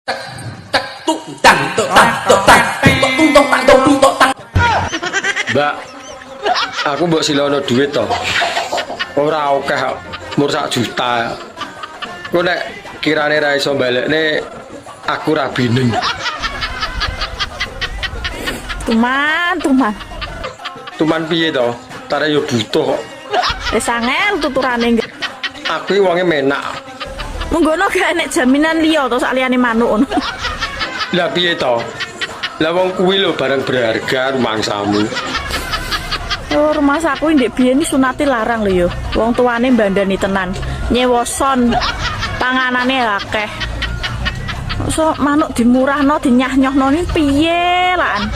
Tek tek tuk tang tuk tang tuk tang tuk tung tong tang tung tung tok tang. Mbak, aku mbok silono duit to. Ora akeh kok, mur sak juta. Kok nek kirane ra iso balekne aku rabinen. Tuman, tuman. Tuman piye to? Tare yo butuh kok. Wis angel tuturane. Aku iki wonge menak. Munggono gak enek jaminan liya to sak liyane manuk ngono. Lah piye to? Lah wong kuwi lho barang berharga rumangsamu. Oh, rumah saku ndek biyen iki sunate larang lho yo. Wong tuane mbandani tenan. Nyewa son. Panganane akeh. So manuk dimurahno, dinyah-nyohno ini piye laan.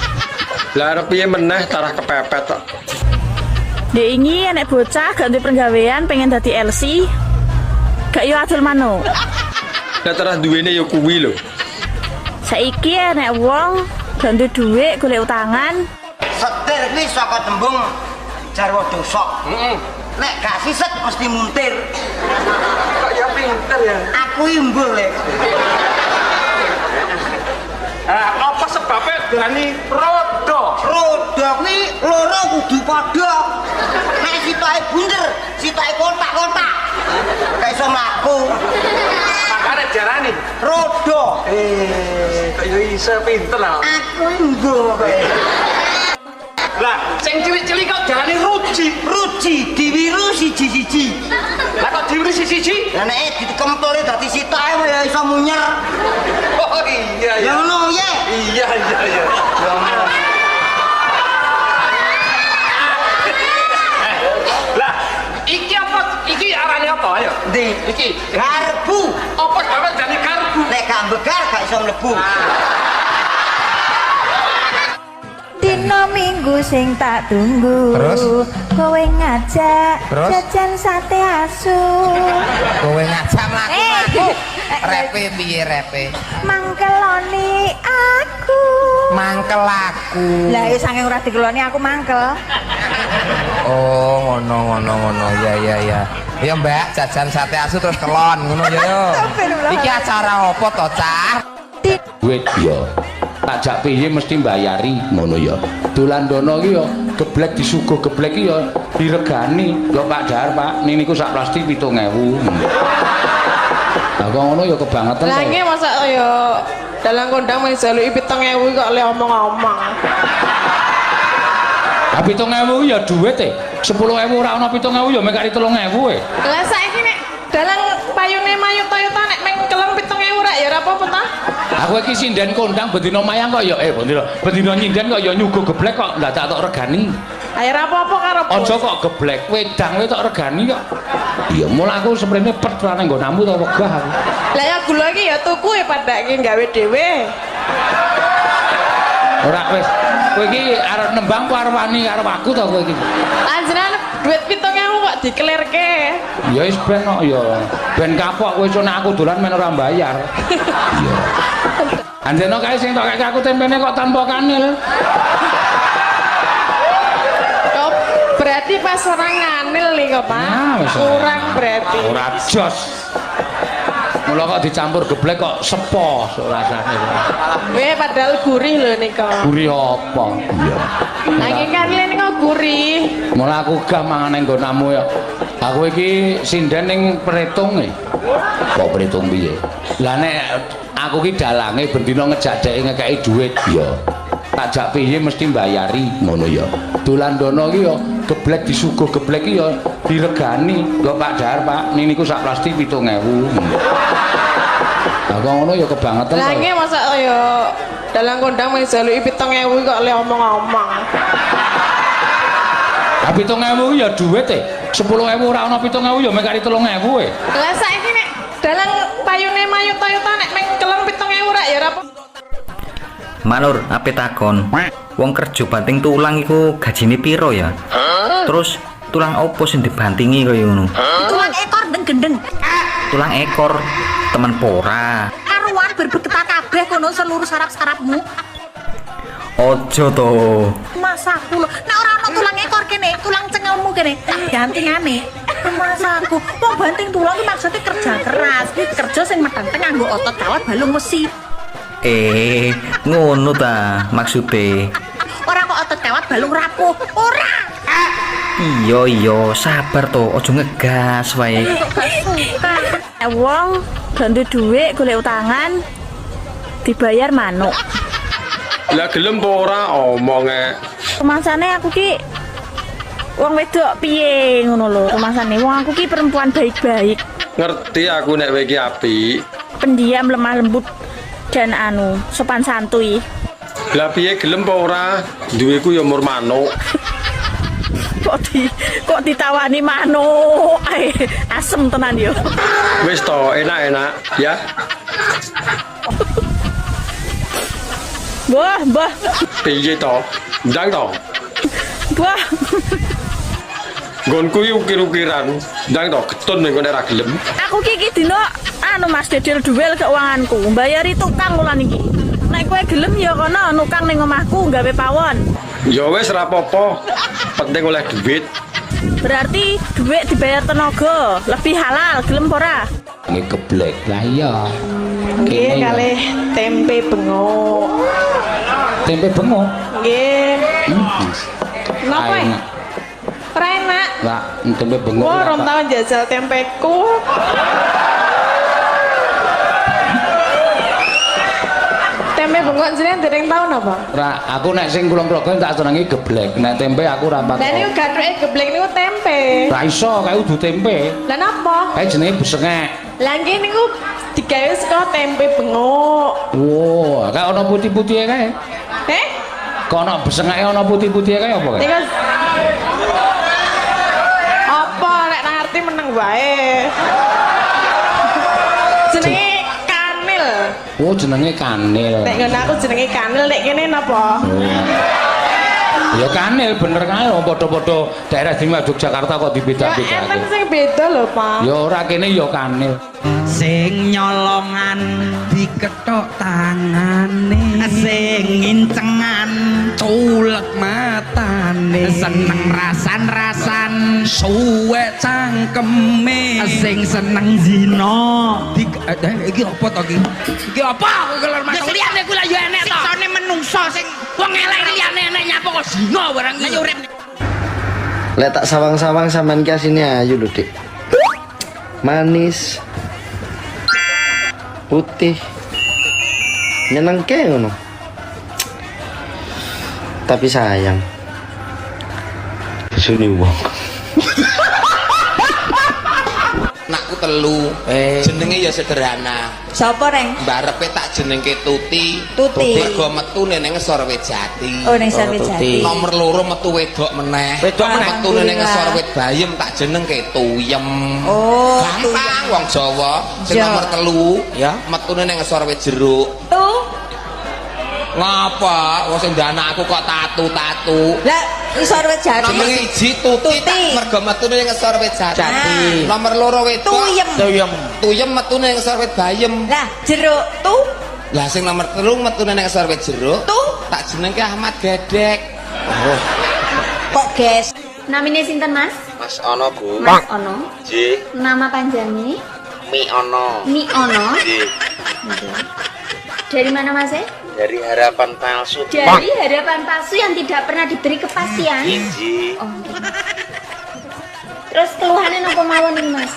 Lah arep piye meneh tarah kepepet kok. Ndek ingi enek bocah gak duwe penggawean pengen dadi LC. Gak yo adol manuk. Lah tarah duwene yo kuwi lho. Saiki enek wong gak duwe dhuwit golek utangan. Setir kuwi saka tembung jarwo dosok. Nek gak siset mesti muntir. Kok ya pinter ya? Aku imbuh lek. Ah, apa sebabnya berani rodo? Roda kuwi loro kudu padha. Nek sitoke bunder, sitoke kotak-kotak. Gak iso mlaku. Makanya diarani. Roda. Eh, kok ya iso pinter lah. Aku imbuh pokoke. Lah, sing cilik-cilik kok diarani ruji. Ruji diwiru siji-siji. Lah kok diwiru siji-siji? Lah nek dikempole dadi sitoke ya iso munyer. Oh iya Ya iya. ngono ye. Iya iya iya. Ya ngono. Lah, iki apa? Iki arane apa ayo? Ndi? Iki. Garbu. Apa sebabnya diarani garbu? Nek gak begar gak iso mlebu. Dino Minggu sing tak tunggu. Terus? Kowe ngajak Terus? Jajan sate asu. Kowe ngajak mlaku-mlaku. Repe piye repe? Mangkeloni aku. Mangkel aku. Lah ya saking ora dikeloni aku mangkel. Oh, ngono ngono ngono. Ya ya ya. Ya Mbak, jajan sate asu terus kelon ngono ya yo. Iki acara apa to, Cah? Duit yo. Tak jak piye mesti mbayari ngono ya. Dolan dono iki yo geblek disuguh geblek iki yo diregani. Lho Pak Dar, Pak, niku sak plastik 7.000. Lah kok ngono ya kebangetan Lah to. nggih masa ya dalang kondang mung jaluki 7.000 kok le omong-omong. Lah 7.000 ya duit e. 10.000 ora ana 7.000 ya mek kari 3.000 e. Lah saiki nek dalang payune mayu Toyota nek meng kelem 7.000 rak ya ora apa-apa ta? Aku iki sinden kondang bendina mayang kok ya bendina nyinden kok ya nyuguh geblek kok ndadak tok regani. Ayo ora apa-apa karo bos. Aja kok geblek, wedang kowe tok regani kok. Iya, mula aku semrene pet ra nang nggonamu to wegah aku. Lah ya gula iki ya tuku ya padake gawe dhewe. Ora wis. Kowe iki arep nembang apa arep wani karo aku to kowe iki? Panjenengan duit 7.000 kok dikelirke. Ya wis ben kok ya. Ben kapok kowe iso nek aku dolan men ora bayar. Iya. Anjeno kae sing tok kek aku tempene kok tanpa kanil. Kok berarti pas orang nganil nih kok, Pak. Nah, wis. Kurang berarti. Ora jos. Mula kok dicampur geblek kok sepo rasane. Weh padahal gurih lho nika. Gurih apa? Iya. Lah iki kanile nika gurih. Mula aku gah mangan nang nggonamu ya. Aku iki sinden ning Pretung e. Kok Pretung piye? Lah nek aku ki dalange bendina ngejak dheke ngekeki dhuwit ya. Tak jak piye mesti mbayari ngono ya. Dolan dono iki ya geblek disuguh geblek iki ya diregani. Lho Pak Dar, Pak, niku sak plastik 7.000. Lah kok ngono ya kebangetan Lah to. nggih masa ya dalang kondang mung jaluki 7.000 kok le omong-omong. Lah 7.000 ya duit e. 10.000 ora ana 7.000 ya mek kari 3.000 e. Lah saiki nek dalang payune mayu Toyota nek meng kelem 7.000 rak ya ora apa. Manur, ape takon? Wong kerja banting tulang iku gajine piro ya? Terus tulang opo sing dibantingi kaya ngono? Tulang ekor ndeng gendeng. Tulang ekor temen pora. Karuan berbegetar kabeh kono seluruh saraf-sarafmu. Ojo to. Masaku lho, nek ora ana tulang ekor kene, tulang cengelmu kene, tak gantingane. Masaku, wong banting tulang ki maksudnya kerja keras, kerja sing meteng nganggo otot kawat balung wesi. Eh, ngono ta maksude. Ora kok otot kawat balung rapuh. Ora. Iya iya, sabar to, aja ngegas wae. Kok gak suka. Wong ganti dhuwit golek utangan dibayar manuk. Lah gelem apa ora omonge. Rumasane aku ki wong wedok piye ngono lho rumasane. Wong aku ki perempuan baik-baik, Ngerti aku nek kowe iki apik. Pendiam, lemah lembut dan anu sopan santuy. Lah piye, gelem apa ora? Duweku ya mur manuk. Kok ditawani manuk ae, asem tenan yo. Wis to, enak-enak ya. Mbah, mbah, Piye to? Ndang to. Mbah. Nggonku iki ukir-ukiran. Ndang to, getun nek ora gelem. Aku ki iki dina anu, Mas, dedel duel keuanganku, mbayari tukang wulan iki. Nek kowe gelem ya kono nukang ning omahku gawe pawon. Ya wis ra apa-apa. Penting oleh duit. Berarti duit dibayar tenaga, lebih halal, gelem apa ora? Nggih geblek. Lah iya. Nggih Kene ya. kalih tempe bengok. Tempe bengok. Nggih. Napa? Enak. Ora enak. Lah tempe bengok. Wah, Lah, rong Pak. tahun jajal tempeku. Tempe bengok jenengan dereng tau napa? Ra, aku nek sing Kulon Progo tak senengi geblek. Nek tempe aku ora Lah niku patek. gathuke geblek niku tempe. Ra iso, kae udu tempe. Lah napa? Kae jenenge besengek. Lah nggih niku digawe saka tempe bengok. Wah, kae ana putih-putihe kae. Eh? Kok ana besengeke ana putih-putihe kae apa kae? Niku apa nek ra ngerti meneng wae. Jenenge kanil. Oh, jenenge kanil. Nek ngono aku jenenge kanil, nek kene napa? Ya kanil bener kae, wong padha-padha daerah istimewa Yogyakarta kok Ya enten dibeda-bedake. sing beda lho, Pak. Ya ora, kene ya kanil. Sing nyolongan dikethok tangane, sing ngincengan culek matane, seneng rasan-rasan suwek cangkeme, sing seneng zina di iki apa to iki? Iki apa kowe lho, Mas? Liyane kuwi lah ya enek to. Siksane menungso sing wong elek liyane enek, nyapa kok zina barang iki. Urip. Lek tak sawang-sawang sampean ki asine ayu lho, Dik. Manis. Putih. Nyenengke ngono. Tapi sayang. Suni wong. Anakku telu, jenenge ya sederhana. Sapa, Reng? Barepe tak jenengke Tuti. Tuti. Mergo metu ning ngesor wit jati. Oh, ning ngesor wit jati. Nomor loro metu wedok meneh. Wedok meneh. Metu ning ngesor wit bayem tak jenengke Tuyem. Oh, gampang wong Jawa. Sing Ja. nomor telu ya metune ning ngesor wit jeruk. Tu. Ngapa? Wong sing ndek anakku kok tatu-tatu. Lah ngisor wit jati. Nomor siji Tuti, tak mergo metune ning ngesor wit jati. Jati. Nomor loro wedok Tuyem. Tuyem. Tuyem metune ning ngesor wit bayem. Lah jeruk tu. Lah sing nomor telu metune ning ngesor wit jeruk. Tu. Tak jenengke Ahmad Gedek. Oh. Kok ges? Namine sinten, Mas? Mas Ono, Bu. Mas Ono. J. Nama panjangnya Mi Ono. Mi Ono. J. Oke. Dari mana, Mas? Eh? Dari harapan palsu. Dari harapan palsu yang tidak pernah diberi kepastian. J. Oh, oke. Terus keluhannya nopo mawon nih, Mas?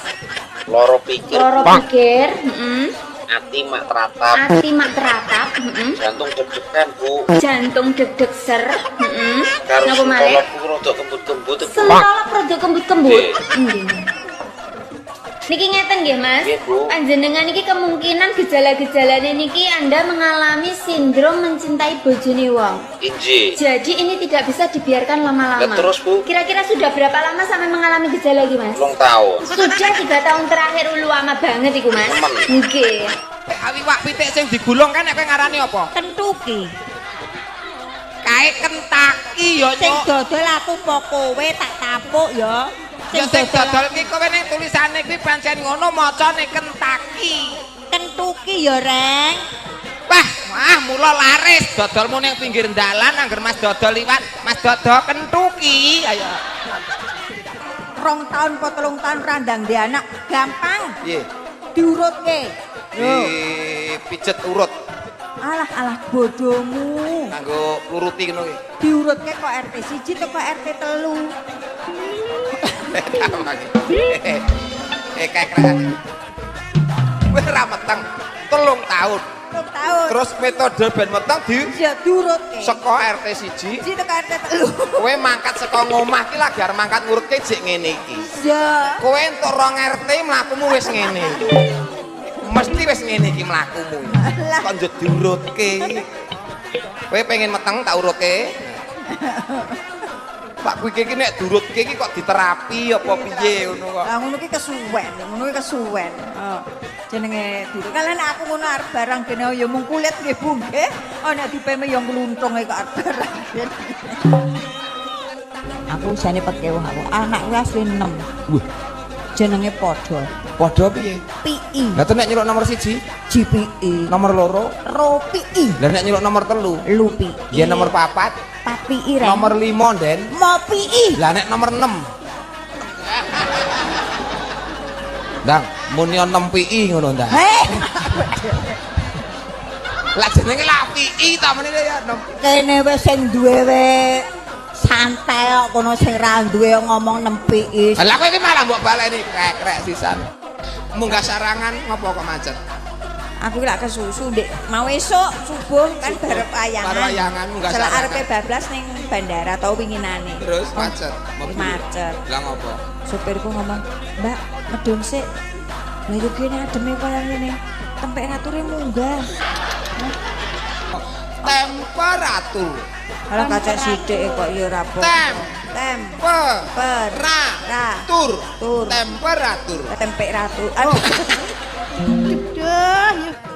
Loro pikir. Loro pikir, heeh. Ati mak teratap. Ati mak teratap, heeh. Jantung deg-degan, Bu. Jantung deg-deg ser, heeh. Karo Napa malih? sentolopku rodok kembut-kembut, Bu. Sentolop rada kembut-kembut. Nggih. Nggih. Niki ngeten nggih, Mas. Nggih, Bu. Panjenengan niki kemungkinan gejala-gejalane niki Anda mengalami sindrom mencintai bojone wong. Inji. Jadi ini tidak bisa dibiarkan lama-lama. Lah terus, Bu? Kira-kira sudah berapa lama sampai mengalami gejala iki, Mas? 3 tahun. Sudah 3 tahun terakhir, lu lama banget iku, Mas. Nemen. Nggih. Iwak pitik sing digulung kan nek kowe ngarani apa? Kentuki. Kae Kentaki ya, Sing Nyuk. dodol aku apa kowe tak tapuk ya. Ya sing dodol ki kowe ning tulisane kuwi pancen ngono macane Kentaki. Kentuki ya, Reng. Wah, wah mula laris dodolmu ning pinggir dalan angger Mas dodol liwat, Mas dodol kentuki. Ayo. 2 tahun po 3 tahun randang di anak gampang Piye? diurutke. Lho, Dipijet urut. Alah alah bodomu. Nganggo nuruti ngono ki. Diurutke kok RT 1 teko RT 3. Kekrek. Kowe ora meteng 3 tahun. 3 tahun. Terus metode ben meteng di ya diurutke. Saka RT 1 1 teko RT 3. Kowe mangkat saka ngomah ki lagi arep mangkat ngurutke jek ngene iki. Iya. Kowe entuk 2 RT mlakumu wis ngene. Mesti wis ngene iki mlakumu. Kok njut diurutke. Kowe pengen meteng tak urutke. Pak kuwi iki nek diurutke iki kok diterapi apa piye ngono kok. Lah ngono ki kesuwen, ngono ki kesuwen. Oh, jenenge diurut. Kalian aku ngono arep barang kene ya mung kulit nggih Bu nggih. Oh nek dipeme ya ngluntung kok arep barang kene. Aku jane pekewuh aku. Anakku asli 6. Wah. Jenenge padha. Padha piye? PI. Lah nek nyeluk nomor 1 GPI. Nomor 2 ROPI. Lah nek nyeluk nomor 3 LUPI. Ya nomor 4 PAPI reng. Nomor 5 Den. MOPI. Lah nek nomor 6. Ndang, muni 6 PI ngono ndang. Heh. Lah jenenge lah PI ta meneh ya 6. Kene wis sing duwe we santai kok kono sing ra duwe ngomong 6 PI. Lah kowe iki malah mbok baleni krek-krek sisan. Munggah sarangan ngopo kok macet? Aku lak kesusu ndek mau esuk subuh kan barep wayangan. Barep wayangan munggah sarangan. Selak arepe bablas ning bandara tau winginane. Terus macet. Macet. Lah ngopo? Supirku ngomong, "Mbak, medun sik." Lah yo kene ademe kaya ngene. Temperature munggah. Temperatur. Alah kacek sithik kok ya ora apa. Tem tem per ra tur tur temperatur. Temperatur. Aduh.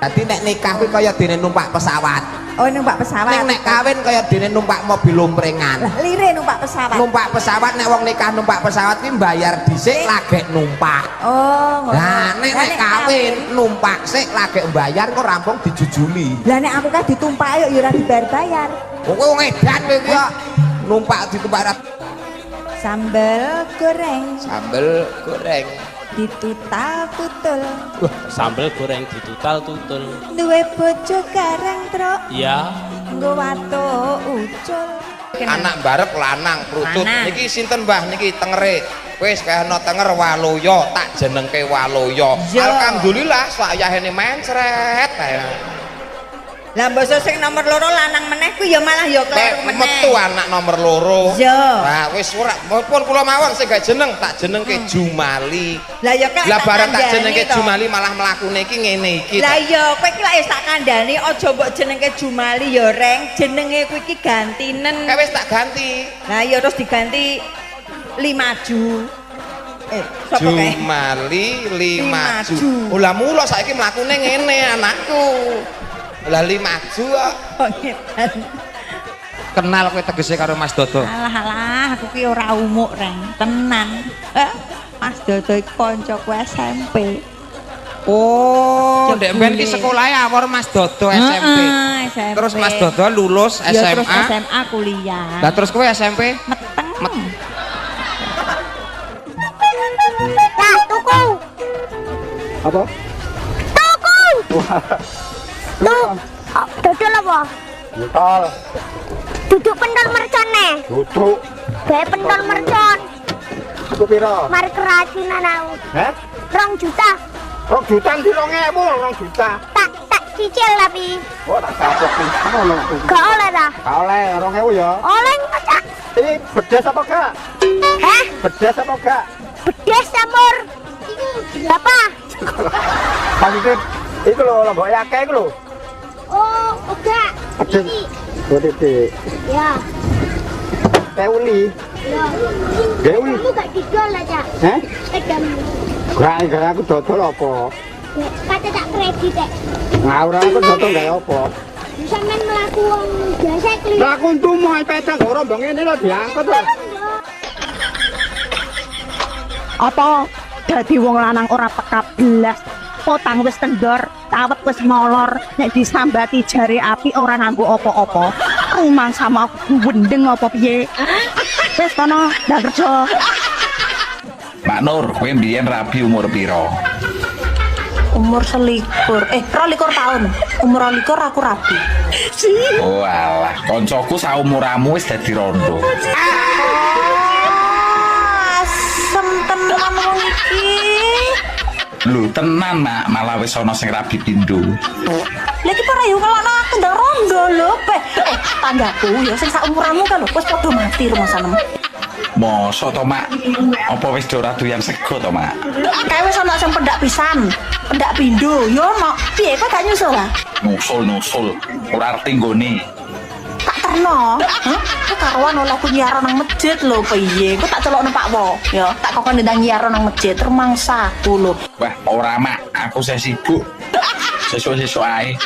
Dadi nek nikah kuwi kaya dene numpak pesawat. Oh, numpak pesawat. Ning nek kawin kaya dene numpak mobil lomprengan. Lah lire numpak pesawat. Numpak pesawat nek wong nikah numpak pesawat kuwi mbayar dhisik lagek numpak. Oh, ngono. Lah nek nek kawin numpak sik lagek mbayar kok rampung dijujuli. Lah nek aku kan ditumpaki ya ora dibayar-bayar. Kowe wong edan kowe kuwi kok numpak ditumpak. Sambel goreng. Sambel goreng. Ditutal tutul. Wah, sambel goreng ditutal tutul. Duwe bojo gareng, Truk. Iya. Nggo watuk ucul. Anak barep lanang prucut. Niki sinten, Mbah? Niki tengere. Wis kaya ana tenger Waluya, tak jenengke Waluya. Alhamdulillah sayahene mencret. Lah mbasa sing nomor 2 lanang meneh kuwi ya malah ya kleru meneh. Metu anak nomor 2. Iya. Lah wis ora pun kula mawon sing gak jeneng tak jenengke Jumali. Lah ya kan lah bareng tak jenengke Jumali malah mlakune iki ngene iki. Lah iya kowe iki lak wis tak kandhani aja mbok jenengke Jumali ya Reng, jenenge kuwi iki gantinen. Kae wis tak ganti. Lah iya terus diganti Limaju. Sapa kae? Jumali Limaju. Oh lah mula saiki mlakune ngene anakku. Lah Limaju kok. Kenal kowe tegese karo Mas Dodo? Alah alah, aku ki ora umuk Reng, tenan. Mas Dodo iki kancaku SMP. Oh, ndek mben ki sekolahe awor Mas Dodo SMP. SMP. Terus Mas Dodo lulus SMA. Ya, terus SMA kuliah. Lah terus kowe SMP? Meteng. Lah tuku. Apa? Tuku. Tuh, dodol apa? Pentol. Duduk pentol mercon. Duduk. Bae pentol mercon. Iku piro? Mari keracunan aku. Heh? 2 juta. 2 juta ndi 2000, 2 juta. Tak cicil tapi. Oh, tak kapok ngono. Gak oleh ta? Gak oleh, 2000 ya. Oleh kok. Iki bedes apa gak? Heh? Bedes apa gak? Bedes campur. Iku berapa? Maksudnya iku lho lombok akeh iku lho. Oh, enggak. Pedes. Oh, titik. Ya. Teuli. Ya. Dewi. Kamu gak didol aja. Heh? Sedamu. Gak aku dodol apa? Kata tak kredit dek. Ngawur aku dodol gawe apa? Sampeyan mlaku wong biasa kliwat. Mlaku untumu sepeda nggo rombong ngene lho diangkut lho. Apa dadi wong lanang ora peka blas? Potang wis kendor, tawet wis molor, nek disambati jare api ora nganggo apa-apa. Rumang sama aku wendeng apa piye? Wis kono ndak kerja. Pak Nur, kowe mbiyen rabi umur pira? Umur 21, 22 tahun. Umur 22 aku rabi. Oh alah, koncoku saumuramu wis dadi rondo. Asem tenan wong iki. Lho tenan, Mak, malah wis ana sing rabi pindho. Lha iki ora yo ngelokno aku ndang rondo lho, Pe. Tanggaku ya sing saumuranmu kan lho wis padha mati rumasanem. Mosok to, Mak? Apa wis ora doyan sego to, Mak? Kae wis ana sing pendak pisan, pendak pindho, yo ono. Piye kok gak nyusul ah? Nusul-nusul, ora arti nggone. Tak terno. Hah? Kok karuan oleh aku nyiaran nang masjid lho, piye? Kok tak celokno Pak Wo, ya. Tak kokon ndang nyiaran nang masjid rumangsaku lho. Wah, ora, Mak, aku saya sibuk. Sesuk-sesuk ae.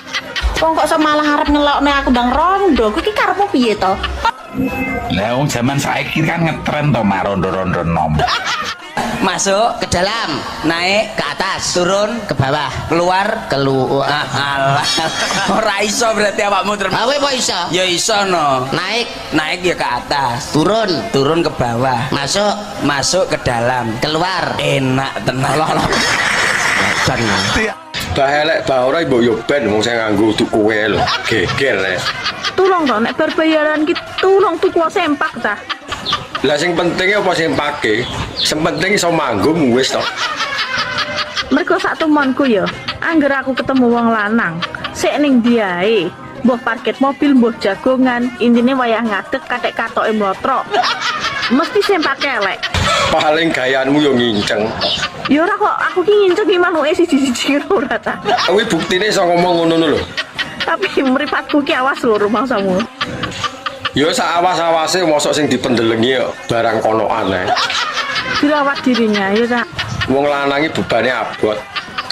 Wong kok iso malah arep ngelokne aku ndang rondo. Kuwi iki karepmu piye to? Lah wong jaman saiki kan ngetren to, Mak, rondo-rondo nom. Masuk ke dalam, naik ke atas, turun ke bawah, keluar keluar. Alah. Ora iso berarti awakmu terus. Kowe apa iso? Ya iso no. Naik, Naik ya ke atas, turun, turun ke bawah, masuk, masuk ke dalam. Keluar. Enak tenan. Bah elek bah ora mbok yo ben wong sing nganggo utuk kowe lho. Geger ya. Tulung to nek bar bayaran ki tulung tuku sempak ta. Lah sing penting apa sempake? Sing penting iso manggung wis to. Mergo sak tumonku ya, angger aku ketemu wong lanang, sik ning diae. Mbuh parkir mobil, mbuh jagongan, intine wayah ngadeg kathek katoke mlotrok. Mesti sempake elek. Paling gayanmu yo nginceng. Ya ora kok, aku ki nginceng ki manuke siji-siji ora ta. Kuwi buktine iso ngomong ngono lho. Tapi mripatku ki awas lho rumangsamu. Ya sak awas-awase mosok sing dipendelengi yo barang konoan ae. Dirawat dirinya ya ta. Wong lanang iki bebane abot,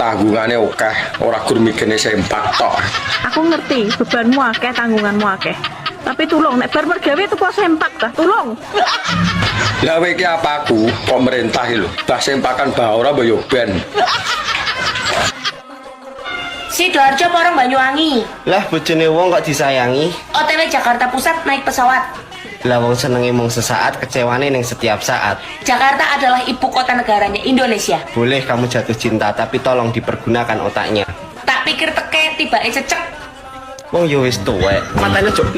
tanggungane akeh, ora gur mikirne sempak tok. Aku ngerti bebanmu akeh, tanggunganmu akeh. Tapi tulung nek bar mergawe tuku sempak ta, tulung. Lah kowe iki apa aku pemerintah iki lho, bah sempakan bah ora mbok yo ben. Sidoarjo Porong Banyuwangi. Lah bojone wong kok disayangi? OTW Jakarta Pusat naik pesawat. Lah wong senenge mung sesaat, kecewane ning setiap saat. Jakarta adalah ibu kota negaranya Indonesia. Boleh kamu jatuh cinta, tapi tolong dipergunakan otaknya. Tak pikir teke tibake cecek. Wong yo wis tuwek, matane cuk.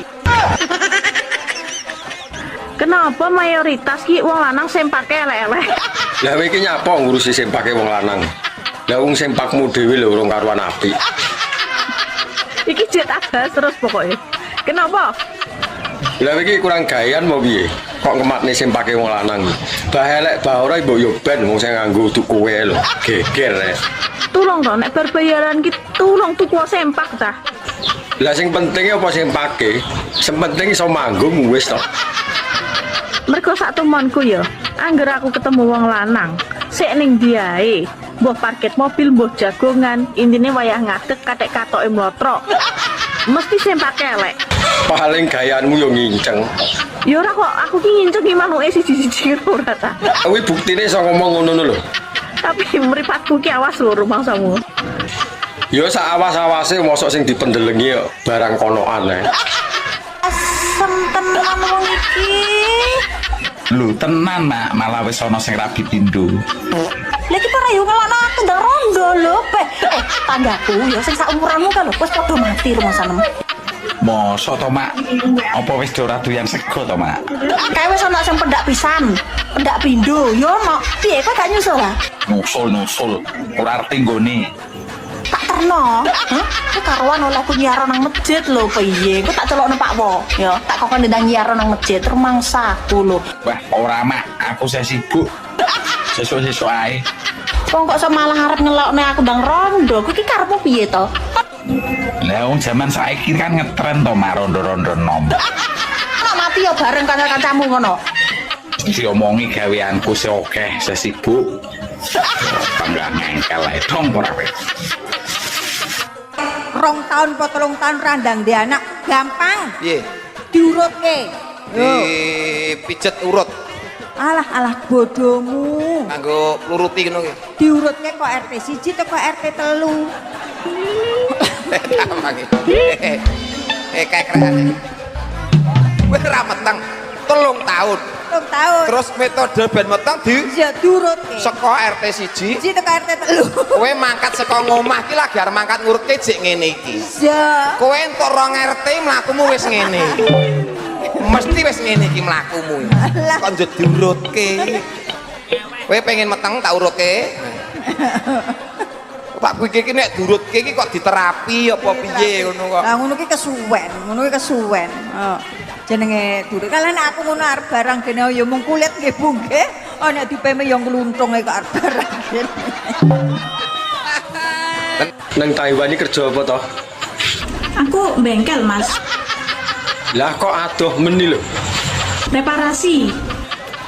Kenapa mayoritas ki wong lanang sempake elek-elek? Lah kowe iki nyapa ngurusi sempake wong lanang? Lah wong sempakmu dhewe lho urung karuan apik. Iki jet abas terus pokoknya. Kenapa? Lah kowe iki kurang gawean mau piye? Kok ngematne sempake wong lanang? Bah elek bah ora mbok yo ben wong sing nganggo utuk kowe lho. Geger ya. Tulung to nek bar bayaran ki tulung tuku sempak ta. Lah sing penting apa sempake? Sing penting iso manggung wis to. Mergo sak tumonku ya, angger aku ketemu wong lanang, sik ning diae. Mbuh parkir mobil, mbuh jagongan, intine wayah ngadeg kathek katoke mlotrok. Mesti sempake elek. Paling gayanmu yo nginceng. Ya ora kok, aku ki nginceng ki manuke siji-siji ora ta. Kuwi buktine iso ngomong ngono lho. Tapi mripatku ki awas lho rumangsamu. Ya sak awas-awase mosok sing dipendelengi yo barang konoan ae. Asem tenan wong iki. Lho tenan, Mak, malah wis ana sing rabi pindho. Lha iki ora yo ngelokno aku ndang rondo lho, Pe. Tanggaku ya sing saumuranmu kan lho wis padha mati rumasanem. Mosok to, Mak? Apa wis ora doyan sego to, Mak? Kae wis ana sing pendak pisan, pendak pindho, yo ono. Piye kok gak nyusul ah? Nusul-nusul, ora arti nggone. Tak terno. Hah? Kok karuan oleh aku nyiaran nang masjid lho, piye? Kok tak celokno Pak Wo, ya. Tak kokon ndang nyiaran nang masjid rumangsaku lho. Wah, ora, Mak, aku saya sibuk. Sesuk-sesuk ae. Wong kok iso malah arep ngelokne aku ndang rondo. Kuwi iki karepmu piye to? Lah wong jaman saiki kan ngetren to, Mak, rondo-rondo nom. Nek mati ya bareng kanca-kancamu ngono. Diomongi gaweanku sing akeh, saya sibuk. Bangga ngengkel ae dong ora kowe. 2 tahun po 3 tahun randang di anak gampang. Piye? Diurutke. Dipijet urut. Alah alah bodohmu. Nganggo pluruti ngono ki. Diurutke kok RT 1 teko RT 3. Kayak kerekane. Kowe ra meteng 3 tahun. 3 Tahun. Terus metode ben meteng di Iya, durutke. Saka RT 1. Siji teko RT 3. Kowe mangkat saka ngomah ki lagi arep mangkat ngurutke jek ngene iki. Iya. Kowe entuk 2 RT mlakumu wis ngene. Mesti wis ngene iki mlakumu. Kok njut diurutke. Kowe pengen meteng tak urutke. Tak pikir iki nek diurutke iki kok diterapi apa piye ngono kok. Lah ngono ki kesuwen, ngono ki kesuwen. Oh. Jenenge durut. Kalian aku ngono arep barang kene ya mung kulit nggih Bu nggih. Oh nek dipeme ya ngluntung kok arep barang kene. Nang Taiwan iki kerja apa toh? Aku bengkel, Mas. Lah kok adoh meni lho. Reparasi.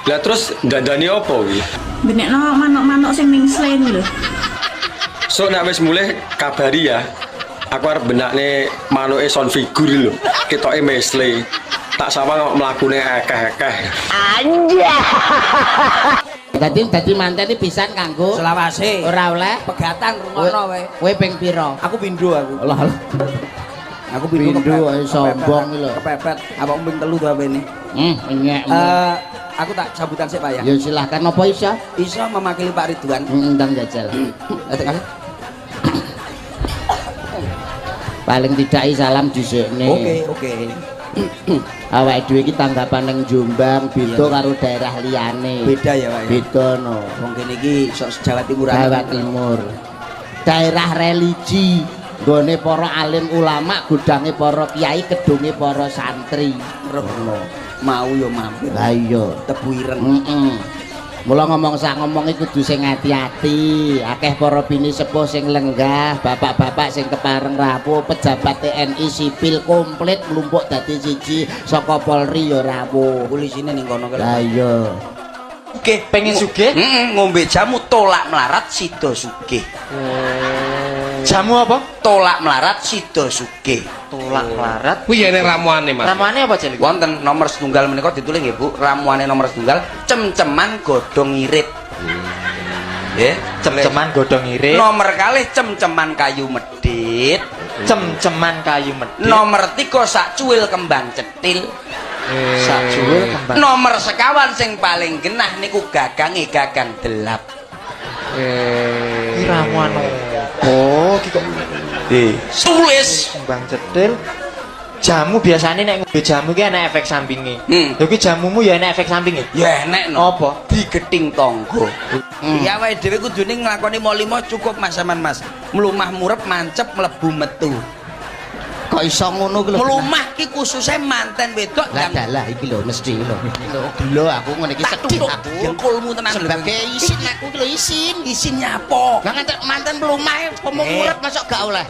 Lah terus dandani apa kuwi? Benekno manuk-manuk sing ning slen lho. Sok nek wis mulih kabari ya. Aku arep benakne manuke sound figur lho. Ketoke mesle. Tak sawang kok mlakune akeh-akeh. Dadi dadi manten iki pisan kanggo Selawase. Ora oleh pegatan rungono wae. Kowe ping pira? Aku pindho aku. Lah lah. Aku pindho Pindho, sombong iki lho. Kepepet. Awakmu ping 3 to apene. Nyek. Aku tak sambutan sik Pak ya. Ya silahkan apa iso? Iso mewakili Pak Ridwan. Ndang jajal. Tekan. Paling tidak salam dhisikne. Oke, oke. Awake dhewe iki tanggapan ning Jombang beda karo daerah liyane. Beda ya, Pak ya. Beda no. Wong kene iki sok Jawa Timuran. Jawa Timur. Daerah religi, nggone para alim ulama, gudange para kiai, kedunge para santri. Roh. Mau yo mampir. Lah iya, tebu ireng. Heeh. Mula ngomong sak ngomong iki kudu sing ati-ati. Akeh para bini sepuh sing lenggah, bapak-bapak sing kepareng rawuh, pejabat TNI sipil komplit mlumpuk dadi siji, saka Polri ya rawuh. Polisine ning kono. Lah iya. Sugih, pengen sugih? Heeh, ngombe jamu tolak melarat sida sugih. Jamu apa? Tolak melarat sida sugih. Tolak melarat. Kuwi yen ramuane, Mas. Ramuane apa jenenge? Wonten nomor setunggal menika ditulis nggih Bu, ramuane nomor setunggal cem-ceman godhong irit. Nggih, cem-ceman godhong irit. Nomor kalih cem-ceman kayu medhit. Cem-ceman kayu medhit. Nomor 3 sak cuwil kembang cetil. Sak cuwil kembang. Nomor sekawan sing paling genah niku gagange gagang delap. Iki ramuan oh, iki kok tulis kembang cetil. Jamu biasanya nek ngombe jamu ki enek efek sampinge. Lha ki jamumu ya enek efek sampinge? Ya enek no. Apa? Digeting tangga. Ya awake dhewe kudune nglakoni mo 5 cukup Mas sampean Mas. Mlumah murep mancep mlebu metu. Kok iso ngono ki lho? Mlumah ki khususe manten wedok. Lah dalah iki lho mesti lho. Lho aku ngene iki sedih aku. Dengkulmu tenan lho. Sebagai isin aku ki lho isin. Isin nyapo? Lah ngantek manten mlumah pomo murep masuk gak oleh.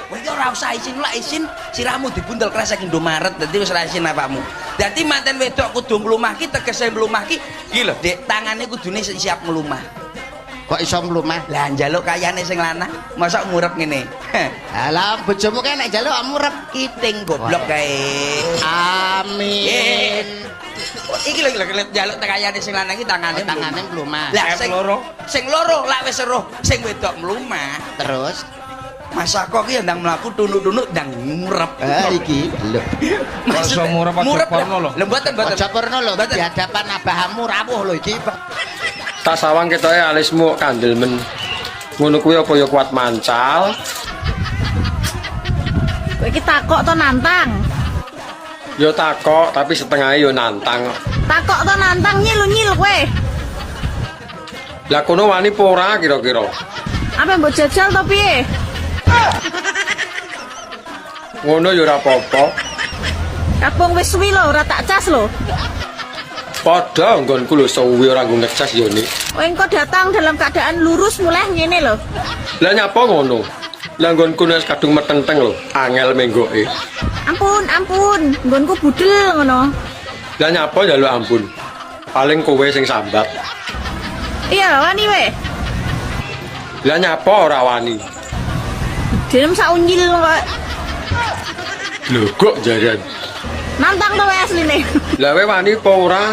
Kowe iki ora usah isin lah isin sirahmu dibundel kresek Indomaret dadi wis ora isin awakmu. Dadi manten wedok kudu mlumah ki tegese mlumah ki iki lho Dik, tangane kudune siap mlumah. Kok iso mlumah? Lah njaluk kayane sing lanang, mosok ngurep ngene. Alah bojomu kae nek njaluk ngurep kiting goblok kae. Amin. Iki lho njaluk kayane sing lanang iki tangane tangane mlumah. Lah sing loro lak wis weruh sing wedok mlumah. Terus Mas Ako ki ndang mlaku tunuk-tunuk ndang ngurep. Iki lho. Iso ngurep aja porno lho. Lho mboten mboten. Aja porno lho di hadapan abahamu rawuh lho iki. Tak sawang ketoke alismu kandel men. Ngono kuwi apa ya kuat mancal? Kowe iki takok to nantang? Ya takok, tapi setengahnya ya nantang. Takok to nantang nyil-nyil kowe. Lah kono wani apa ora kira-kira? Apa mbok jajal to piye? Ngono ya ora apa-apa. Kabung wis suwi lho, ora tak cas lho. Padha nggonku lho suwi ora nggo ngecas yo Nik. Kowe engko datang dalam keadaan lurus mulih ngene lho. Lah nyapa ngono? Lah nggonku wis kadung metenteng lho, angel menggoke. Ampun, ampun, nggonku budel ngono. Lah nyapa njaluk ampun? Paling kowe sing sambat. Iya, wani we. Lah nyapa ora wani? Dhenem sak unyil kok. Lho kok jaran. Nantang to wae asline. Lah kowe wani apa ora?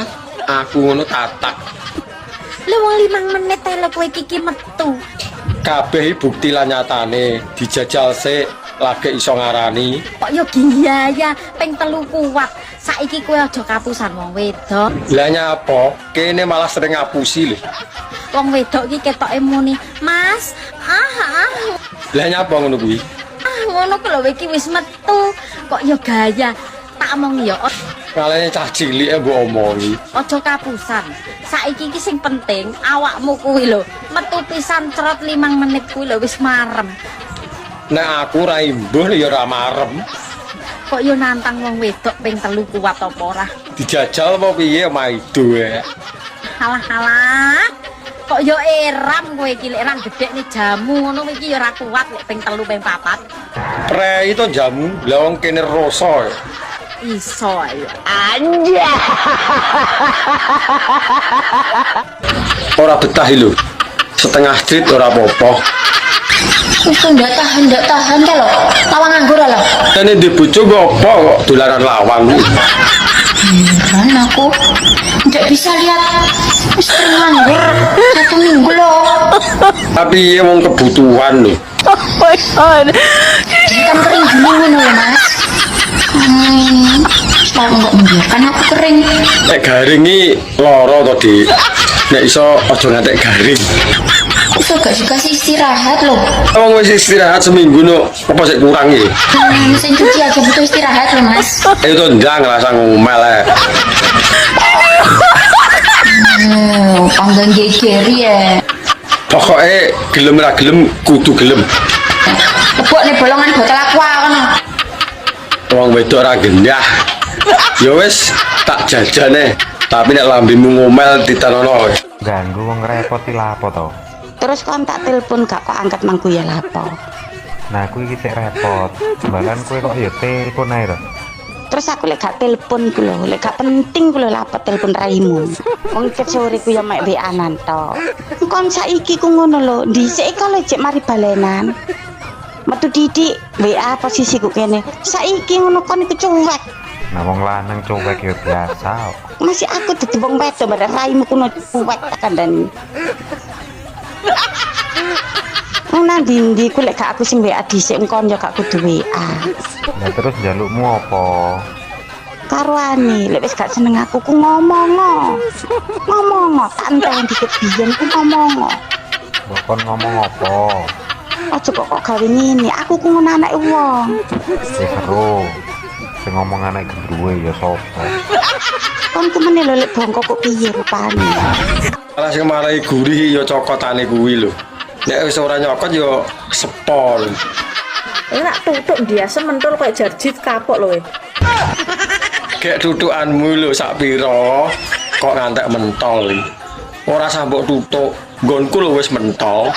Aku ngono tatak. Lho wong 5 menit ae lho kowe iki metu. Kabeh bukti lan nyatane dijajal sik. Lagi iso ngarani. Kok yo giyaya ping telu kuat. Saiki kowe aja kapusan wong wedok. Lah nyapa? Kene malah sering ngapusi lho. Wong wedok iki ketoke muni, "Mas, ah ah." Lah nyapa ngono kuwi? Ah, ngono ku lho iki wis metu. Kok yo gaya. Tak omong yo Kalene cah cilik e mbok omongi. aja kapusan. Saiki iki sing penting awakmu kuwi lho metu pisan cerot 5 menit kuwi lho wis marem. Nek aku ra imbuh ya ora marem. Kok yo nantang wong wedok ping telu kuat apa ora? Dijajal apa piye maido e. Halah-halah. Kok yo eram kowe iki lek ra gedhekne jamu ngono iki yo ora kuat lek ping telu ping papat. Prei to jamu, lah wong kene rasa. Iso ayo. Anjay. Ora betah lho. Setengah trit ora apa-apa. Wis ndak tahan ka lho. Lawang nganggur lho. Dene ndek bojo kok apa kok dolanan lawang. Heran aku. Ndak bisa lihat istri nganggur 1 minggu loh. Tapi iya wong kebutuhan lho. Oh my God. Kan kering dulu ngono lho, Mas. Kalau nggak membiarkan aku kering. Nek garing iki lara to, Dik. Nek iso aja ngantek garing. Aku gak dikasih istirahat loh. Wong wis istirahat seminggu no, apa sik kurang iki? Mesin cuci aja butuh istirahat loh, Mas. Ayo to ndang rasa ngomel ae. Panggang geger ya. Pokoke gelem ra gelem kudu gelem. Lebok nih bolongan botol aqua kono. Wong wedok ra gendah. Ya wis tak jajane, tapi nek lambemu ngomel ditanono. Ganggu wong repot iki lapo to? Terus kon tak telepon gak kok angkat mangku ya lapo. Nah aku iki sik repot. Bahkan kowe kok ya telepon ae to. Terus aku lek gak telepon ku lho, lek gak penting ku lho lapo telepon raimu. Wong ket sore ku ya mek WA-nan tok. Kon saiki ku ngono lho, dhisik kalau cek mari balenan. Metu didik WA posisi ku kene. Saiki ngono kon iku cuek. Nah wong lanang cuek ya biasa. Masih aku dadi wong wedok bareng raimu kuno cuek tak kandhani. Wong nang ndi-ndi ku lek gak aku sing WA dhisik engkon ya gak kudu WA. Lah terus njalukmu apa? Karuane lek wis gak seneng aku ku ngomong. Ngomong tak enteni dikit biyen ku ngomong. Mbok kon ngomong apa? Aja kok kok gawe ngene, aku ku ngono anake wong. Wis seru. Sing ngomong anak gendruwe ya sapa? Kon ku meneh lho lek bongko kok piye rupane. Malah sing marai gurih ya cokotane kuwi lho. Nek wis ora nyokot ya sepol. Ora tutuk biasa mentul koyo jarjit kapok lho. Gek tutukanmu lho sak pira kok ngantek mentol iki. Ora sah mbok tutuk, nggonku lho wis mentol.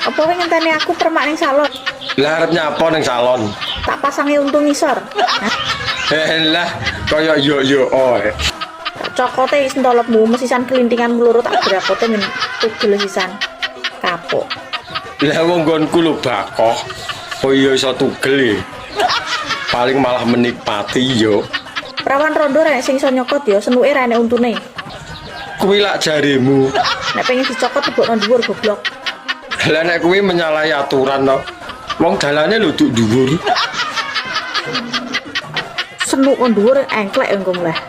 Apa kowe ngenteni aku permak ning salon? Lah arep nyapa ning salon? Tak pasangi untu ngisor. Lah kaya yo yo oh. Cokote wis ntolopmu mesisan kelintingan loro tak brakote men tugel sisan. Kapok. Lah wong nggonku lho bakoh. Oh iya iso tugel e. Paling malah menikmati yo. Prawan rondo rek sing iso nyokot yo senuke ra enek untune. Kuwi lak jarimu. Nek pengen dicokot tebokno dhuwur goblok. Lah nek kuwi menyalahi aturan to. Wong dalane lho duk dhuwur. Senuk kon dhuwur engklek engko mleh.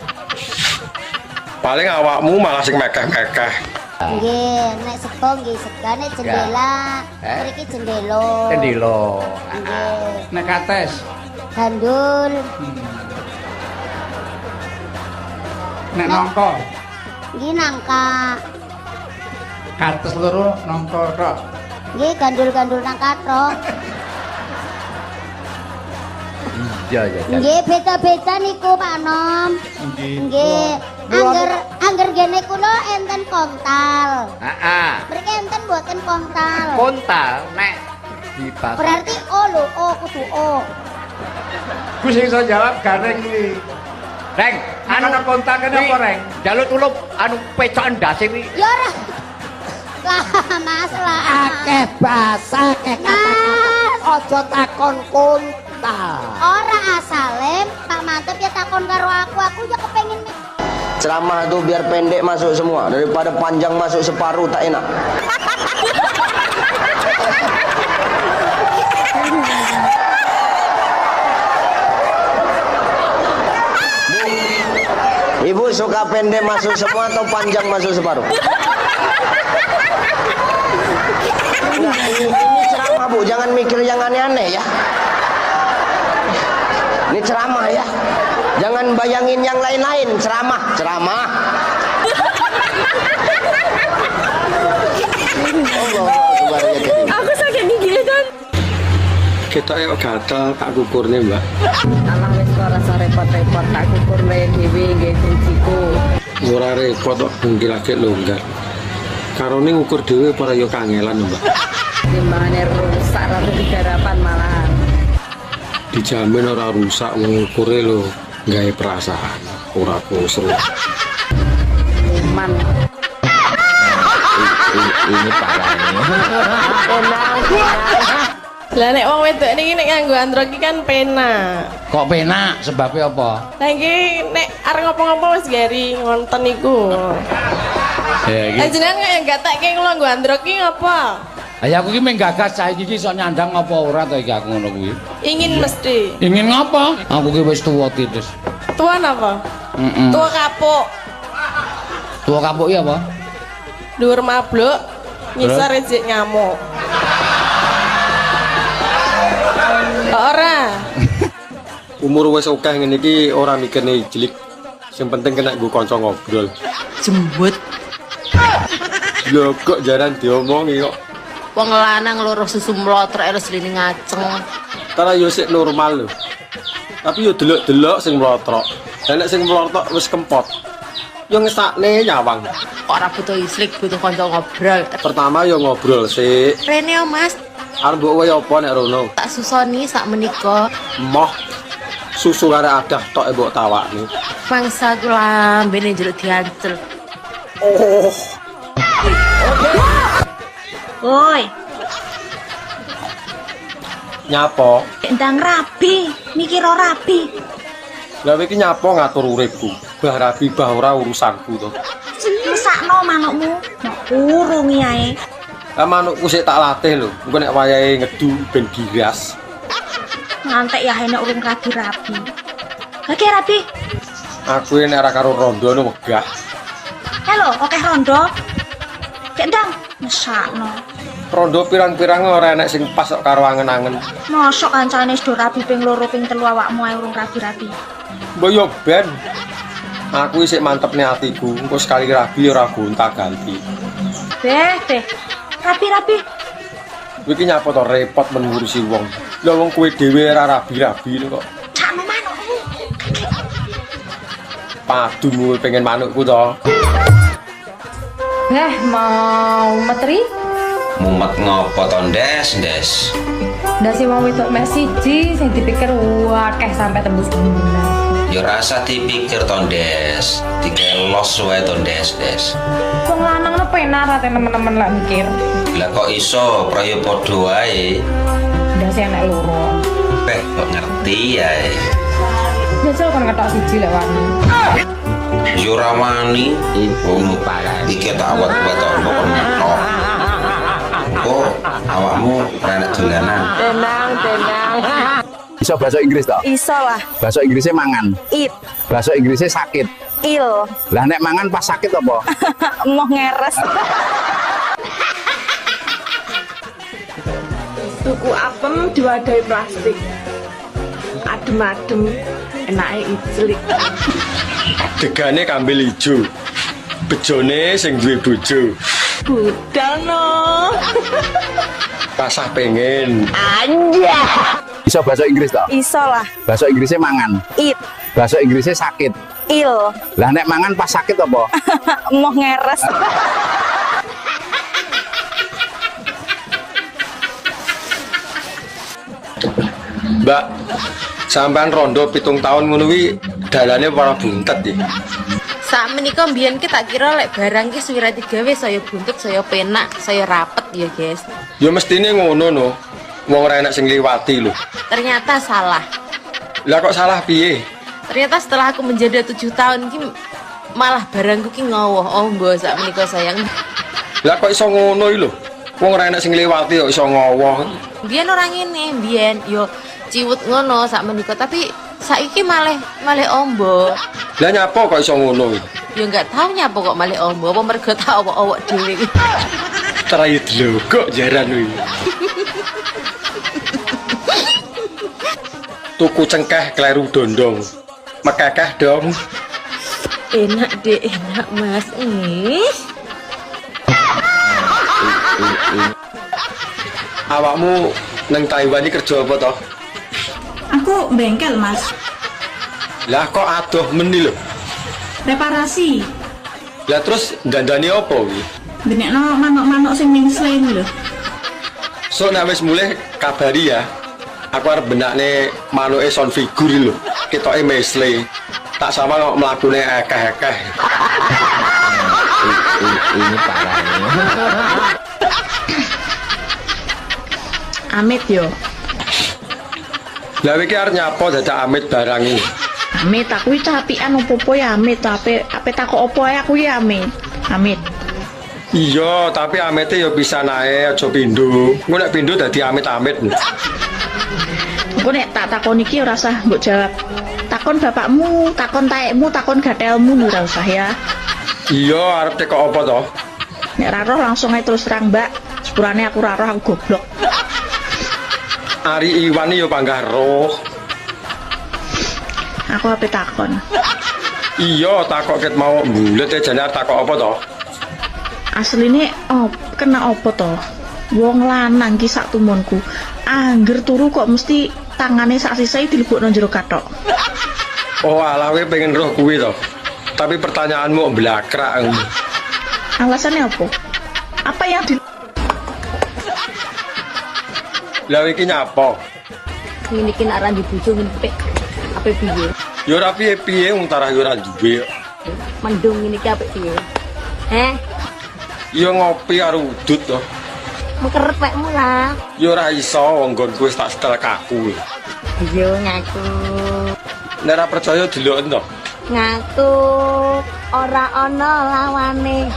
Paling awakmu malah sing mekeh-mekeh. Nggih, nek sego nggih sega, nek jendela mriki jendela. Jendela. Nggih. Nek kates gandul. Nek nangka. Nggih nangka. Kates loro nangka tok. Nggih gandul-gandul nangka tok. Iya iya. Nggih beda-beda niku Pak Nom. Nggih. Angger gene kula enten kontal. Heeh. Mriki enten mboten kontal. Kontal nek dibas. Berarti O lho, O kudu O. Ku sing iso jawab gareng kuwi. Reng, anu kontal kene apa Reng? Njaluk tulung anu pecok ndase kuwi. Ya ora. Lah Mas lah. Akeh basa, akeh kata-kata. Aja takon kontal. Ora asale Pak Mantep ya takon karo aku ya kepengin. Ceramah tuh biar pendek masuk semua, daripada panjang masuk separuh tak enak. Ibu suka pendek masuk semua atau panjang masuk separuh? Nah, ini ceramah Bu, jangan mikir yang aneh-aneh ya. Ini ceramah ya. Jangan bayangin yang lain-lain, ceramah, ceramah. Allah Akbar ya Karim. Aku sakit gigi kan. Kita yuk gatel tak kukurne, Mbak. Alah wis ora usah repot-repot tak kukurne dhewe nggih kunciku. Ora repot kok mungkin lagi longgar. Karone ngukur dhewe para yo kangelan, Mbak. Timbangane rusak ratu digarapan malahan. Dijamin ora rusak wong ngukure lho gawe perasaan, ora kusru. Man. Ini parah ini. Tenang. Lah nek wong wedok niki nek nganggo andro iki kan penak. Kok penak sebabnya apa? Lah iki nek arep ngopo-ngopo wis gari ngonten iku. Ya iki. Lah jenengan kaya gatekke kula nggo andro ki ngopo? Lah ya aku ki mung gagas cah iki ki iso nyandang apa ora to iki aku ngono kuwi. Ingin mesti. Ingin ngopo? Aku ki wis tuwa titis. Tuwa napa? Heeh. Tuwa kapuk. Tuwa kapuk iki apa? Dhuwur mabluk, ngisor ejek ngamuk. Ora. Umur wis akeh ngene iki ora mikirne ijlik. Sing penting kena nggo kanca ngobrol. Jembut. Lho kok jaran diomongi kok. Wong lanang loro susu mlotrok terus lini ngaceng. Tara yo sik normal lho. Tapi yo delok-delok sing mlotrok. Lah nek sing mlotrok wis kempot. Yo ngesakne nyawang. Ora butuh islik, butuh kanca ngobrol. Pertama yo ngobrol sik. Rene yo Mas, Arep mbok wae apa nek rono? tak susoni sak menika. Moh susu karo adah tok mbok tawakne. Mangsa ku lambene njaluk diancel. Oh. Woi, Nyapo? ndang rabi, mikir ora rabi. Lah kowe iki nyapo ngatur uripku? Bah rabi bah ora urusanku to. Mesakno manukmu, mbok kurungi ae. Lah manukku sik tak latih lho. Engko nek wayahe ngedu ben giras. Ngantek ya enek urung rabi-rabi. Oke rabi. Aku nek ora karo rondo no wegah. Halo, akeh rondo. Cek ndang, mesakno. Rondo pirang-pirang ora enek sing pas kok karo angen-angen. Mosok kancane wis do rabi ping loro ping telu awakmu ae urung rabi-rabi. Mbok yo ben. Aku isih mantepne atiku, engko sekali rabi ora gonta-ganti. Beh, beh. Rabi-rabi. Kowe iki nyapa to repot men ngurusi wong. Lah wong kowe dhewe ora rabi-rabi lho kok. Cakno manukmu. Padu kowe pengen manukku to. Beh, mau metri? Mumet ngopo to, Ndes, Ndes? Ndase wong wedok mek siji sing dipikir akeh sampai tembus bulan. Ya rasa dipikir to, Ndes. Dikelos wae to, Ndes, Ndes. Wong lanang no penak ra temen-temen lek mikir. Lah kok iso prayo padha wae? Ndase enek loro. Beh, kok ngerti ya. Jajal kon ngetok siji lek wani. Yo ora wani. Wong iki tak awet-awet kok kon ngetok. Kok awakmu ora enek dolanan. Tenang, tenang. Iso bahasa Inggris to? Iso lah. Bahasa Inggrisnya mangan. It, Bahasa Inggrisnya sakit. il. Lah nek mangan pas sakit apa? Moh ngeres. Tuku apem diwadahi plastik. Adem-adem, enake iclik. Degane kambil ijo. Bejone sing duwe bojo. Budal no. Rasah pengen. Anjay. Iso bahasa Inggris to? Iso lah. Bahasa Inggrisnya mangan. It, Bahasa Inggrisnya sakit. il. Lah nek mangan pas sakit apa? Moh ngeres. Mbak, sampean rondo 7 tahun ngono kuwi dalane ora buntet ya. Sak menika mbiyen ki tak kira lek barang ki suwira digawe saya buntut, saya penak, saya rapet ya, guys. Ya mestine ngono no. Wong ora enak sing liwati lho. Ternyata salah. Lah kok salah piye? Ternyata setelah aku menjadi 7 tahun ki malah barangku ki ngowoh. Oh, mbok sak menika sayang. Lah kok iso ngono iki lho? Wong ora enak sing liwati kok iso ngowoh. Biyen ora ngene, biyen yo ciwut ngono sak menika, tapi Saiki malih malih ombo. Lah nyapa kok iso ngono iki? Ya enggak tahu nyapa kok malih ombo, apa mergo tak owok-owok dhewe iki. Terayu dlogok jaran kuwi. Tuku cengkeh kleru dondong. Mekekeh dong. Enak deh, enak Mas. Ih. Awakmu nang Taiwan iki kerja apa toh? Aku bengkel, Mas. Lah kok adoh meni lho. Reparasi. Lah terus dandani apa kuwi? Benekno manuk-manuk sing mengsle lho. Sok nek wis mulih kabari ya. Aku arep benakne manuke sound figure lho. Ketoke mesle. Tak sama kok mlakune akeh-akeh. Ini parah nih. Amit yo. Lah iki arep nyapa dadak amit barang iki? Amit aku iki capian opo-opo ya amit, ape ape takok opo ae aku ya amit. Amit. Iya, tapi amite ya pisan ae, aja pindho. Engko nek pindho dadi amit-amit. Engko nek tak takon iki ora usah mbok jawab. Takon bapakmu, takon taekmu, takon gatelmu ora usah ya. Iya, arep tekok apa to? Nek ra roh langsung ae terus terang, Mbak. Sepurane aku ra roh, aku goblok. Ari Iwan ya panggah roh. Aku ape takon. Iya, takok ket mau mbulet e jane arep takok apa to? Asline op, kena apa to? Wong lanang ki sak tumunku. Angger turu kok mesti tangane sak sisih dilebokno jero kathok. Oh, alah kowe pengen roh kuwi to. Tapi pertanyaanmu blakrak. Alasannya apa? Apa yang di Lah iki nyapa? Ngene iki nek ora dibojo ngene pek. Ape piye? Ya ora piye-piye wong tarah ya ora duwe. Mendung ngene iki apik piye? Heh, Ya ngopi karo udut to. mekeret pekmu lah. Ya ora iso wong nggonku wis tak setel kaku. Iya ngaku. Nek ora percaya deloken to. Ngaku ora ana lawane.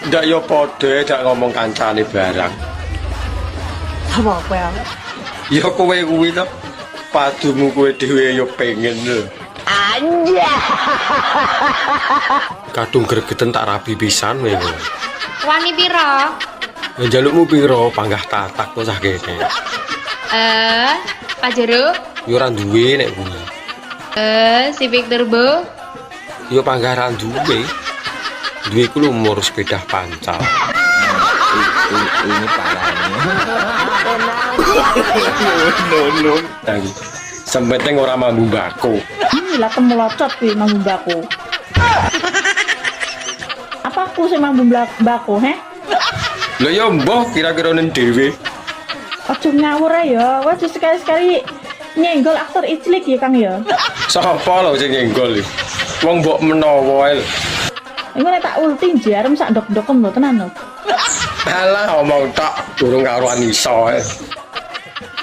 Ndak ya padha dak ngomong kancane barang. Sapa kowe? Ya kowe kuwi to. Padumu kowe dhewe ya pengen lho. Anjay. Kadung gregeten tak rabi pisan kowe. Wani piro? Ya njalukmu piro panggah tatak to cah kene. Pajero? Ya ora duwe nek kuwi. Civic Turbo? Ya panggah ra duwe. Duwe ku lumur sepeda pancal. Ini parah nih. No. Lagi. Sempeteng ora mambu mbako. Lah temulocot kuwi mambu mbako. Apa aku sing mambu mbako, heh? Lah ya mbah kira-kira nen dhewe. Aja ngawur ae ya. Wes sekali-sekali nyenggol aktor iclik ya, Kang ya. Sapa lho sing nyenggol iki? Wong mbok menawa ae lho. Iku nek tak ulti jarem sak ndok-ndokem lho tenan lho. Alah omong tok durung karuan iso ae.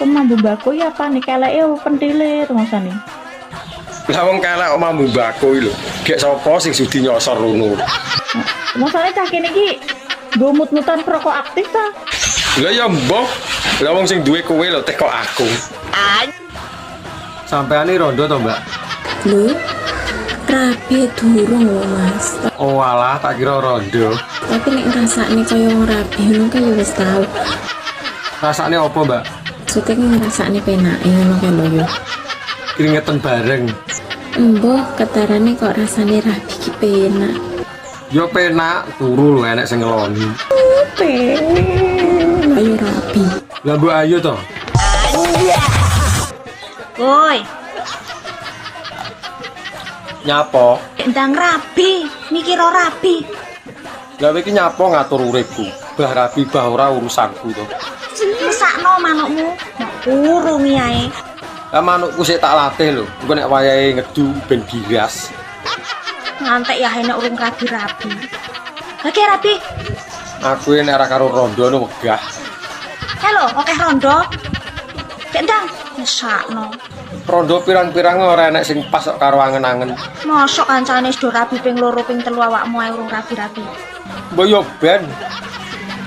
Kok mambu mbako ya apa nih keleke apa pentile rumangsane? Lah wong kelek kok mambu mbako iki lho. Gek sapa sing sudi nyosor ngono. Rumangsane cah kene iki nggo mut-mutan perokok aktif ta? Lah ya mbah, lah wong sing duwe kowe lho teko aku. Sampeane rondo to, Mbak? Lho, rabi durung lho, Mas. Oh alah, tak kira rondo. Tapi nek ngrasakne kaya wong rabi ngono kae ya wis tau. Rasane apa, Mbak? Maksudnya ngrasakne penake ngono kae lho yo. Keringetan bareng. Embuh, ketarane kok rasane rabi ki penak. Yo penak, turu lho enek sing ngeloni. Pengen. Ayo rabi. Lah mbok ayo to. Woi, Nyapa? ndang rabi, mikir rabi. Lah iki nyapa ngatur uripku? Bah rabi bah ora urusanku to. Mesakno manukmu, mbok kurungi ae. Lah manukku sik tak latih lho. Engko nek wayahe ngedu ben biras. Ngantek ya enek urung rabi-rabi. Oke rabi. Aku nek ora karo rondo no wegah. Halo, akeh rondo. Dek ndang, mesakno. Rondo pirang-pirang ora enek sing pas kok karo angen-angen. Mosok kancane wis do rabi ping 2 ping 3 awakmu ae urung rabi-rabi. Mbok yo ben.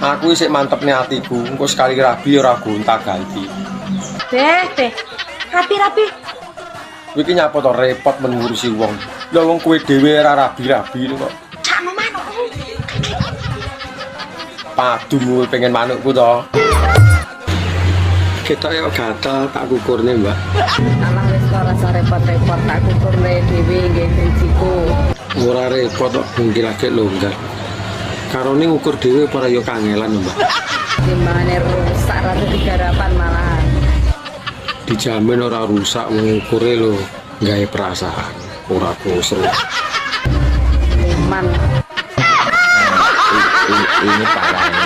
Aku isih mantepne atiku, engko sekali rabi ora gonta-ganti. Beh, beh. Rabi-rabi. Kowe iki nyapa to repot men ngurusi wong. Lah wong kowe dhewe ora rabi-rabi kok. Cakno manukmu. Padu kowe pengen manukku to. Ketok yo gatel tak kukurne, Mbak. Alah wis ora usah repot-repot tak kukurne dhewe nggih drijiku. Ora repot kok mungkin lagi longgar. Karone ngukur dhewe ora yo kangelan, Mbak. Timbangane rusak ra digarapan malahan. Dijamin ora rusak wong ngukure lho, gawe perasaan, ora kusru. Iman. Ini parah ini.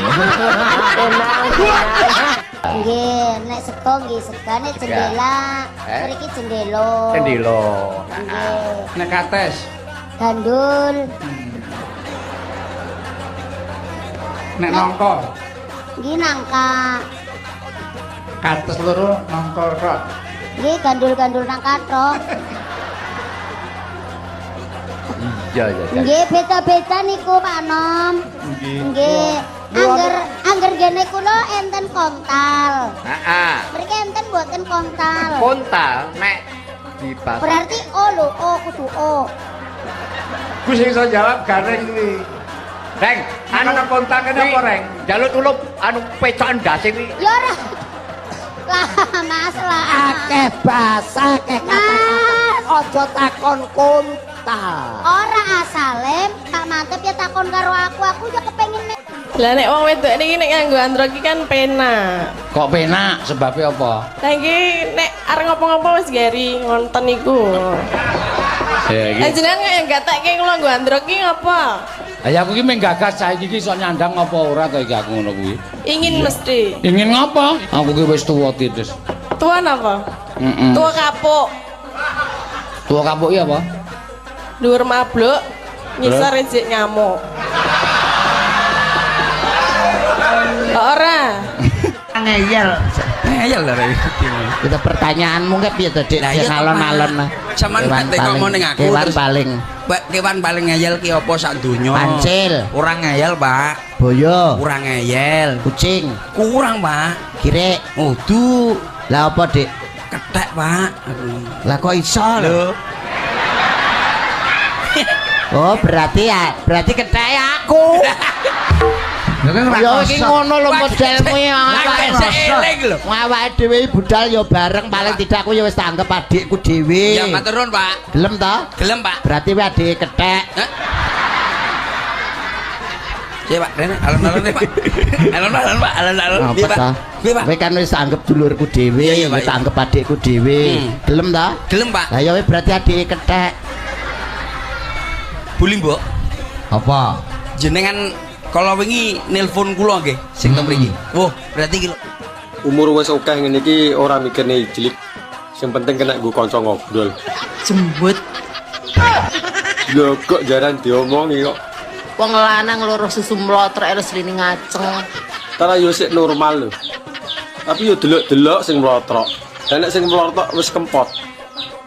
Nggih, nek sego nggih segane jendela. Mriki jendela. Jendela. Nggih. Nek kates gandul. Nek nangka. Nggih nangka. Kates loro nangka tok. Nggih gandul-gandul nangka tok. Iya iya. Nggih beda-beda niku Pak Nom. Nggih. Angger gene kula enten kontal. Heeh. Mriki enten mboten kontal. Kontal nek dibahas. Berarti O lho, O kudu O. Ku sing iso jawab gareng kuwi. Reng, anu kontal kene apa reng? Njaluk tulung anu pecokan ndase kuwi. Ya ora. Lah Mas lah. Akeh basa, akeh kata-kata. Aja takon kontal. Ora asale Pak Mantep ya takon karo aku ya kepengin. Lah nek wong wedok niki nek nganggo andro iki kan penak. Kok penak? Sebabnya apa? Lah iki nek arep ngopo-ngopo wis gari ngonten niku. Ya iki. Lah jenengan kaya gatekke kula nganggo andro iki ngapa? Lah ya aku iki mung gagas saiki iki iso nyandang apa ora to iki aku ngono kuwi. Ingin mesti. Ingin ngapa? Aku ki wis tuwa titis. Tuwa napa? Heeh. Tuwa kapuk. Tuwa kapuk iki apa? Dhuwur mabluk, ngisor ejek ngamuk. Ora. Ngeyel. Ngeyel lho rek. Itu pertanyaanmu ki piye to, Dik? Alon-alon. Sampeyan gak tekok ning aku kewan paling. Kewan paling ngeyel ki apa sak donya? Pancil. Ora ngeyel, Pak. Boyo. Kurang ngeyel. Kucing. Kurang, Pak. Kirek. Udu. Lah apa, Dik? Kethek, Pak. Lah kok iso lho? Oh, berarti ya, berarti ketheke aku. Ya iki ngono lho modelmu ya. Awake dhewe budal ya bareng, paling tidak aku ya wis tak anggap adikku dhewe. Ya matur nuwun, Pak. Gelem ta? Gelem, Pak. Berarti kowe adike kethek. Sik, Pak, rene alon-alon Pak. Alon-alon, Pak, alon-alon. Piye, Pak? Piye, Pak? Kowe kan wis tak anggap dulurku dhewe, wis tak anggap adikku dhewe. Gelem ta? Gelem, Pak. Lah ya kowe berarti adike kethek. Buli, Mbok. Apa? Jenengan kalau wingi nelpon kula nggih sing teng mriki. Wah, berarti iki lho. Umur wis akeh ngene iki ora mikirne ijlik. Sing penting kena nggo kanca ngobrol. Jembut. Lho kok jaran diomongi kok. Wong lanang loro susu mlotrok terus rene ngaceng. Tara yo sik normal lho. Tapi yo delok-delok sing mlotrok. Lah nek sing mlotrok wis kempot.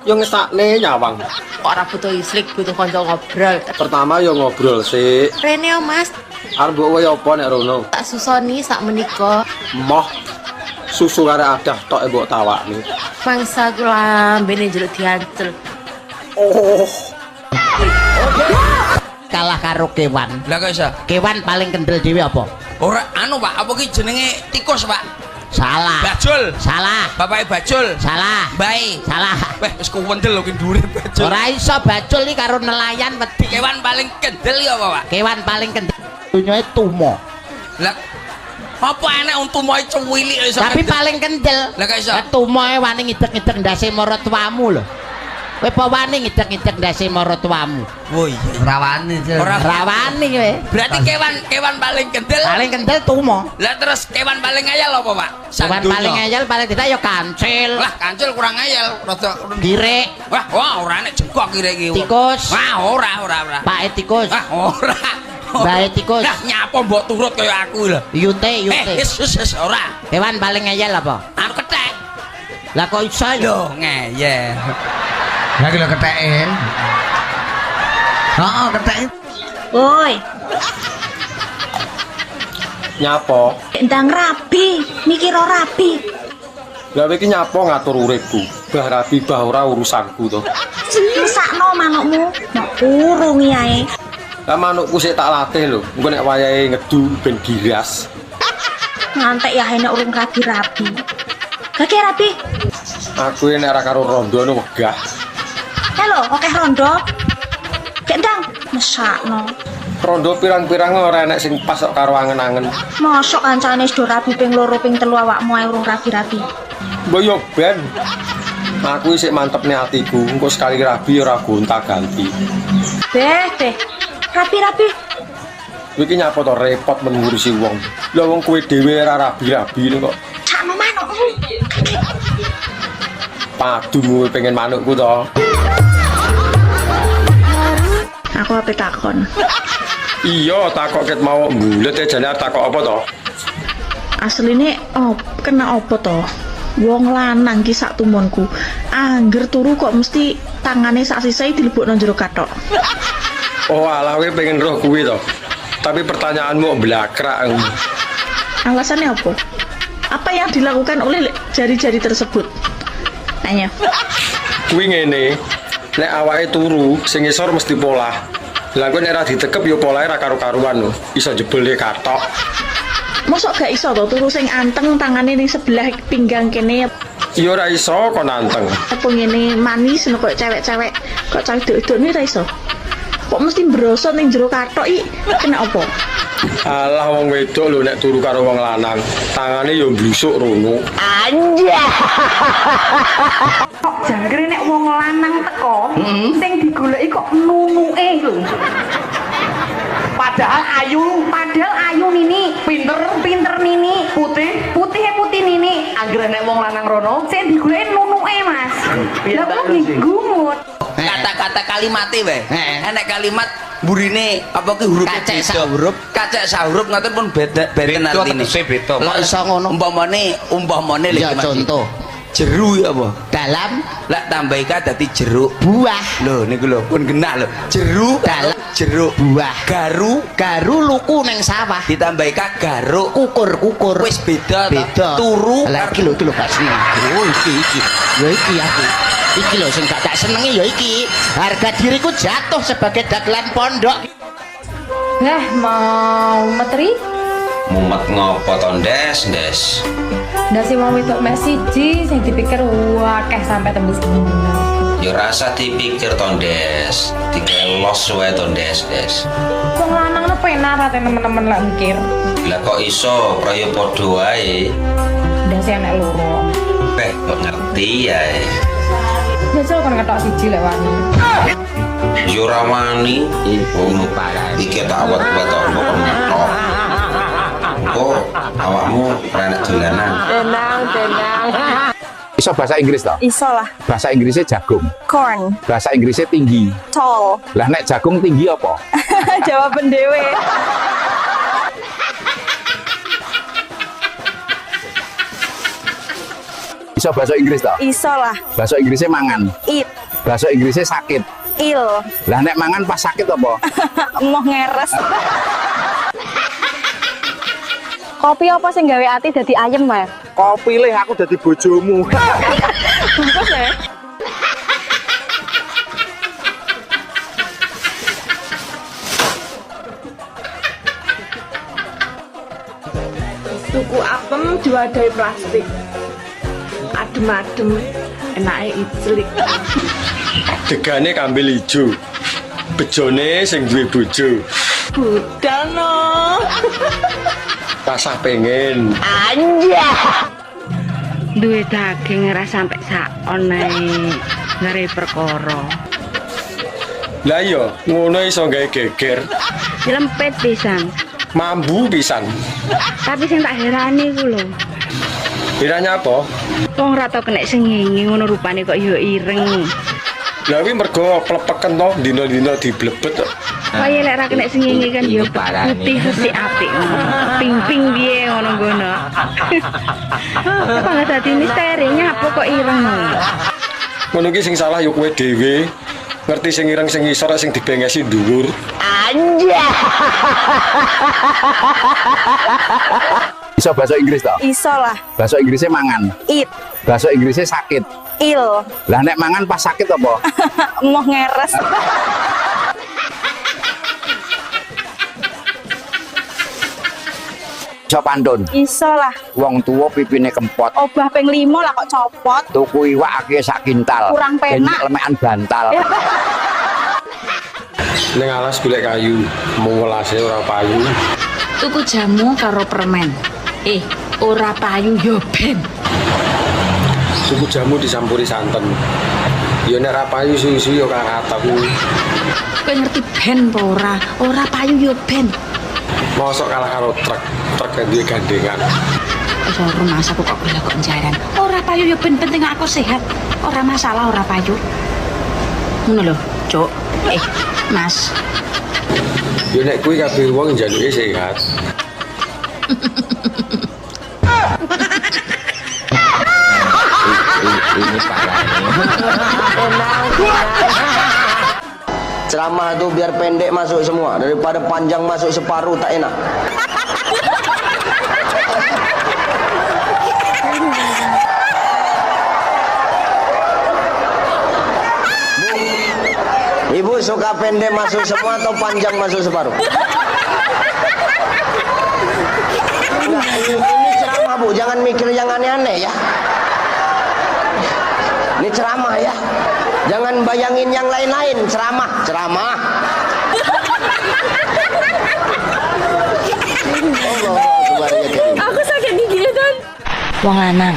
Yo ngesakne nyawang. Kok ora butuh islik, butuh kanca ngobrol. Pertama yo ngobrol sik. Rene yo, Mas. Arep mbok wae apa nek rono? Tak susoni sak menika. Moh. Susu kare adah tok mbok tawakne. Mangsa ku lambene njaluk diancel. Oh. Kalah karo kewan. Lah kok iso? Kewan paling kendel dhewe apa? Ora anu, Pak, apa ki jenenge tikus, Pak? Salah. Bajul. Salah. Bapake Bajul. Salah. Mbae. Salah. Weh, wis kuwendel lho ki dhuwure Bajul. Ora iso Bajul iki karo nelayan wedi. Kewan paling kendel ya apa, Pak? Kewan paling kendel dunyae tumo. Lah apa enek wong tumoe cuwilik iso? Tapi paling kendel. Lah kok iso? Tumoe wani ngidek-ngidek ndase maratuamu lho. Kowe apa wani ngidek-ngidek ndase maratuamu? Oh iya. Ora wani. Ora wani kowe. Berarti kewan paling kendel. Paling kendel tumo. Lah terus kewan paling ngeyel apa, Pak? Kewan paling ngeyel paling tidak ya kancil. Lah kancil kurang ngeyel, rada kirek. Wah, wah ora enek jengkok kirek iki. Tikus. Wah, ora. Pake tikus. Wah, ora. Bae tikus. Lah nyapa mbok turut kaya aku lho. Yute. Wis ora. Kewan paling ngeyel apa? Anu kethek. Lah kok iso lho ngeyel. Lah iki lho ketheke. Heeh, ketheke. Woi. Nyapa? Ndang rabi, mikir rabi. Lah iki nyapa ngatur uripku? Bah rabi bah ora urusanku to. Mesakno manukmu, mbok kurungi ae. Lah manukku sik tak latih lho, engko nek wayahe ngedu ben giras. Ngantek ya nek urung rabi-rabi. Gak rabi. Aku nek ora karo rondo nu wegah. Halo, akeh rondo. Gek ndang, mesakno. Rondo pirang-pirang ora enek sing pas kok karo angen-angen. Mosok kancane wis do rabi ping 2 ping 3 awakmu ae urung rabi-rabi. Mbok yo ben. Aku isih mantepne atiku, engko sekali rabi ora gonta-ganti. Beh, beh. Rabi-rabi. Kowe iki nyapa to repot men ngurusi wong. Lah wong kowe dhewe ora rabi-rabi kok. Sakno manukmu. Padu kowe pengen manukku to. Aku ape takon. Iya, takok ket mau mbulet jane takok apa to? Asline oh, kena apa to? Wong lanang ki sak tumonku. Angger turu kok mesti tangane sak sisih dilebokno jero kathok. Oh alah kowe pengen roh kuwi to. Tapi pertanyaanmu blakrak. Alasannya apa? Apa yang dilakukan oleh jari-jari tersebut? Tanya. Kuwi ngene, nek awake turu sing ngisor mesti polah. Lah kowe nek ora ditekep ya polahe ra karu-karuan lho. Iso jebole kathok. Mosok gak iso to turu sing anteng tangane ning sebelah pinggang kene. Ya ora iso kon anteng. Apa ngene manis ngono kok cewek-cewek kok cah wedok-wedok ni ra iso. Kok mesti brosot ning jero kathok iki kena apa? Alah wong wedok lho nek turu karo wong lanang, tangane ya mblusuk rono. Anjay. Kok jangkre nek wong lanang teko, sing digoleki kok nunuke lho. Padahal ayu Nini, pinter Nini, putih putih Nini. Anggere nek wong lanang rono, sing digoleki nunuke, Mas. Lah kok gumut. Kata-kata kalimate wae. Enek kalimat burine apa ki huruf kacek sak huruf, kacek sak huruf ngoten pun beda benten artine. Beda. Kok iso ngono? Umpamane lho ya contoh. Jeru ya apa? Dalam lak tambahi ka dadi jeruk buah. Lho niku lho pun genah lho. Jeru dalam jeruk buah. Garu luku neng sawah. Ditambahi ka garuk kukur-kukur. Wis beda turu. Lah iki lho iki lho gak seneng. Oh iki. Ya iki aku. Iki lho sing gak tak senengi ya iki. Harga diriku jatuh sebagai dagelan pondok. Lah mau metri? Mumet ngopo to, Ndes, Ndes? Ndase wong wedok mek siji sing dipikir akeh sampe tembus bulan. Ya rasa dipikir to, Ndes. Dikelos wae to, Ndes, Ndes. Wong lanang no penak rate temen-temen lek mikir. Lah kok iso kaya padha wae? Ndase enek loro. Beh, kok ngerti ya. Jajal kon ngetok siji lek wani. Ya ora wani. Iki tak awet-awet kok kon ngetok. Kok awakmu ora enak dolanan. Tenang, tenang. Iso bahasa Inggris toh? Iso lah. Bahasa Inggrisnya jagung. Corn. Bahasa Inggrisnya tinggi. Tall. Lah nek jagung tinggi apa? Jawaban dhewe. Iso bahasa Inggris toh? Iso lah. Bahasa Inggrisnya mangan. Eat. Bahasa Inggrisnya sakit. Il. Lah nek mangan pas sakit apa? Moh ngeres. Kopi apa sing gawe ati dadi ayem, Mas? Kopi leh aku dadi bojomu. Bungkus ya. Tuku apem diwadahi plastik. Adem-adem, enake iclik. Degane kambil ijo. Bejone sing duwe bojo. Budal no. Rasah pengen. Anjah. Duwe daging ora sampe sakon ae. Ngare perkara. Lah iya, ngono iso gawe geger. Lempet pisan. Mambu pisan. Tapi sing tak herani iku lho. Herane apa? Wong ora tau kenek sengenge ngono rupane kok ya ireng. Lah kuwi mergo plepeken to dina-dina diblebet. Kaya lek ra kenek sengenge kan ya putih sik apik ngono. Ping-ping piye ngono ngono. Apa dadi misteri nyapa kok ireng ngono. Ngono ki sing salah ya kowe dhewe. Ngerti sing ireng sing ngisor sing dibengesi dhuwur. Anjah. Iso bahasa Inggris toh? Iso lah. Bahasa Inggrisnya mangan. Eat. Bahasa Inggrisnya sakit. Il. Lah nek mangan pas sakit apa? Moh ngeres. Iso pantun. Iso lah. Wong tuwa pipine kempot. Obah ping 5 lah kok copot. Tuku iwak akeh sak kintal. Kurang penak. Lemekan bantal. Ning alas golek kayu, mung welase ora payu. Tuku jamu karo permen. Ora payu yo ben. Tuku jamu dicampuri santen. Ya nek ora payu suwi-suwi yo karat aku. Kowe ngerti ben apa ora? Ora payu yo ben. Mosok kalah karo truk, truk yang duwe gandengan. Wis ora mas aku kok gila kok jaran. Ora payu yo ben, penting aku sehat. Ora masalah ora payu. Ngono lho, Cuk. Mas. Yo nek kuwi kabeh wong njaluke sehat. Ini parah. Ceramah tuh biar pendek masuk semua, daripada panjang masuk separuh tak enak. Bu, Ibu suka pendek masuk semua atau panjang masuk separuh? Nah, ini ceramah Bu, jangan mikir yang aneh-aneh ya. Ini ceramah ya. Jangan bayangin yang lain-lain, ceramah, ceramah. Allah, aku sakit gigi kan. Wong lanang.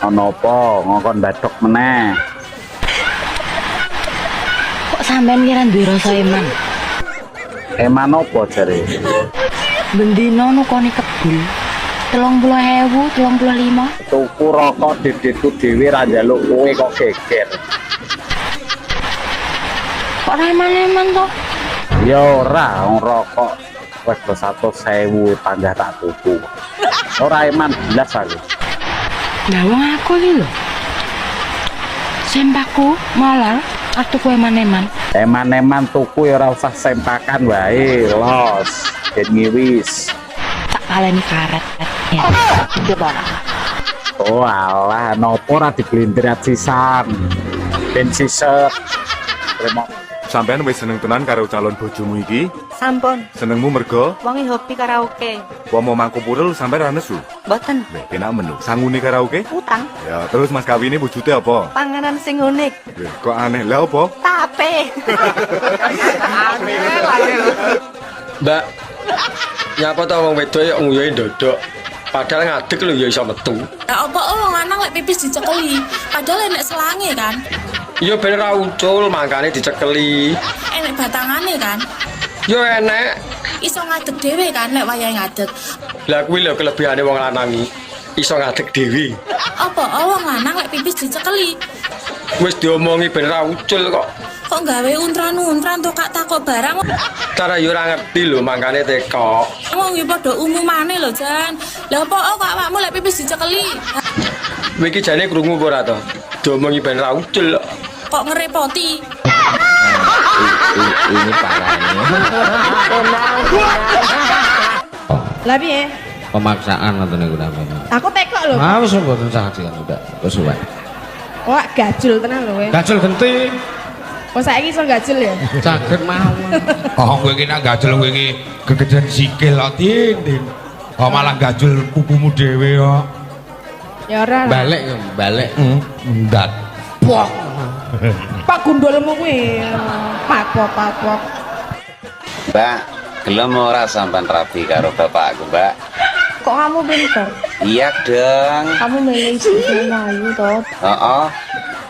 Ana apa ngongkon bathok meneh? Kok sampean kira duwe rasa eman? Eman apa jare? Bendina nukone kebul. 30.000, 35. Tuku rokok diditku dhewe ra njaluk kowe kok geger. Kok ora eman-eman to? Ya ora, wong rokok wis 100.000 panggah tak tuku. Ora eman blas aku. Lah wong aku iki lho. Sempakku malah aku tuku eman-eman. Eman-eman tuku ya ora usah sempakan wae, los. Ben ngiwis. Tak baleni karet. Ya. Coba. Oh alah, nopo ora diglintir sisan. Ben siset. Terima. Sampean wis seneng tenan karo calon bojomu iki? Sampun. Senengmu mergo wonge hobi karaoke. Wong mau mangku purel sampean ra nesu? Mboten. Leh, penak menu. Sangune karaoke? Utang. Ya, terus mas kawine wujude apa? Panganan sing unik. Leh, kok aneh. Lah apa? Tape. Aneh. Mbak, nyapa ta wong wedok yo nguyuhe ndodok. Padahal ngadeg lho ya iso metu. Lah apa wong lanang lek pipis dicekeli, padahal enek selange kan? Ya ben ra ucul mangkane dicekeli. Enek batangane kan? Ya enek. Iso ngadeg dhewe kan lek wayahe ngadeg. Lah kuwi lho kelebihane wong lanang iki. Iso ngadeg dhewe. Apa wong lanang lek pipis dicekeli? Wis diomongi ben ra ucul kok. Kok gawe untran-untran to kak takok barang. Cara yo ora ngerti lho mangkane tekok. Wong yo padha umumane lho Jan. Lah apa kok awakmu lek pipis dicekeli? Kowe iki jane krungu apa ora to? Diomongi ben ra ucul kok. Kok ngerepoti. Ini parah. Lah piye? Pemaksaan ngoten niku namanya. Aku tekok lho. Ah wis mboten saged udah kesuwen. Wah, gajul tenan lho kowe. Gajul genti. Oh saiki iso gajul ya? Saged mawon. Oh kowe iki nek gajul kowe iki gegedean sikil kok Din. Oh malah gajul pupumu dhewe kok. Ya ora. Balik balik. Ndat. Pok. Pak gundulmu kuwi. Papok papok. Mbak, gelem ora sampean rabi karo bapakku, Mbak? Kok kamu pinter? Iya dong. Kamu milih ibu Melayu toh? Heeh.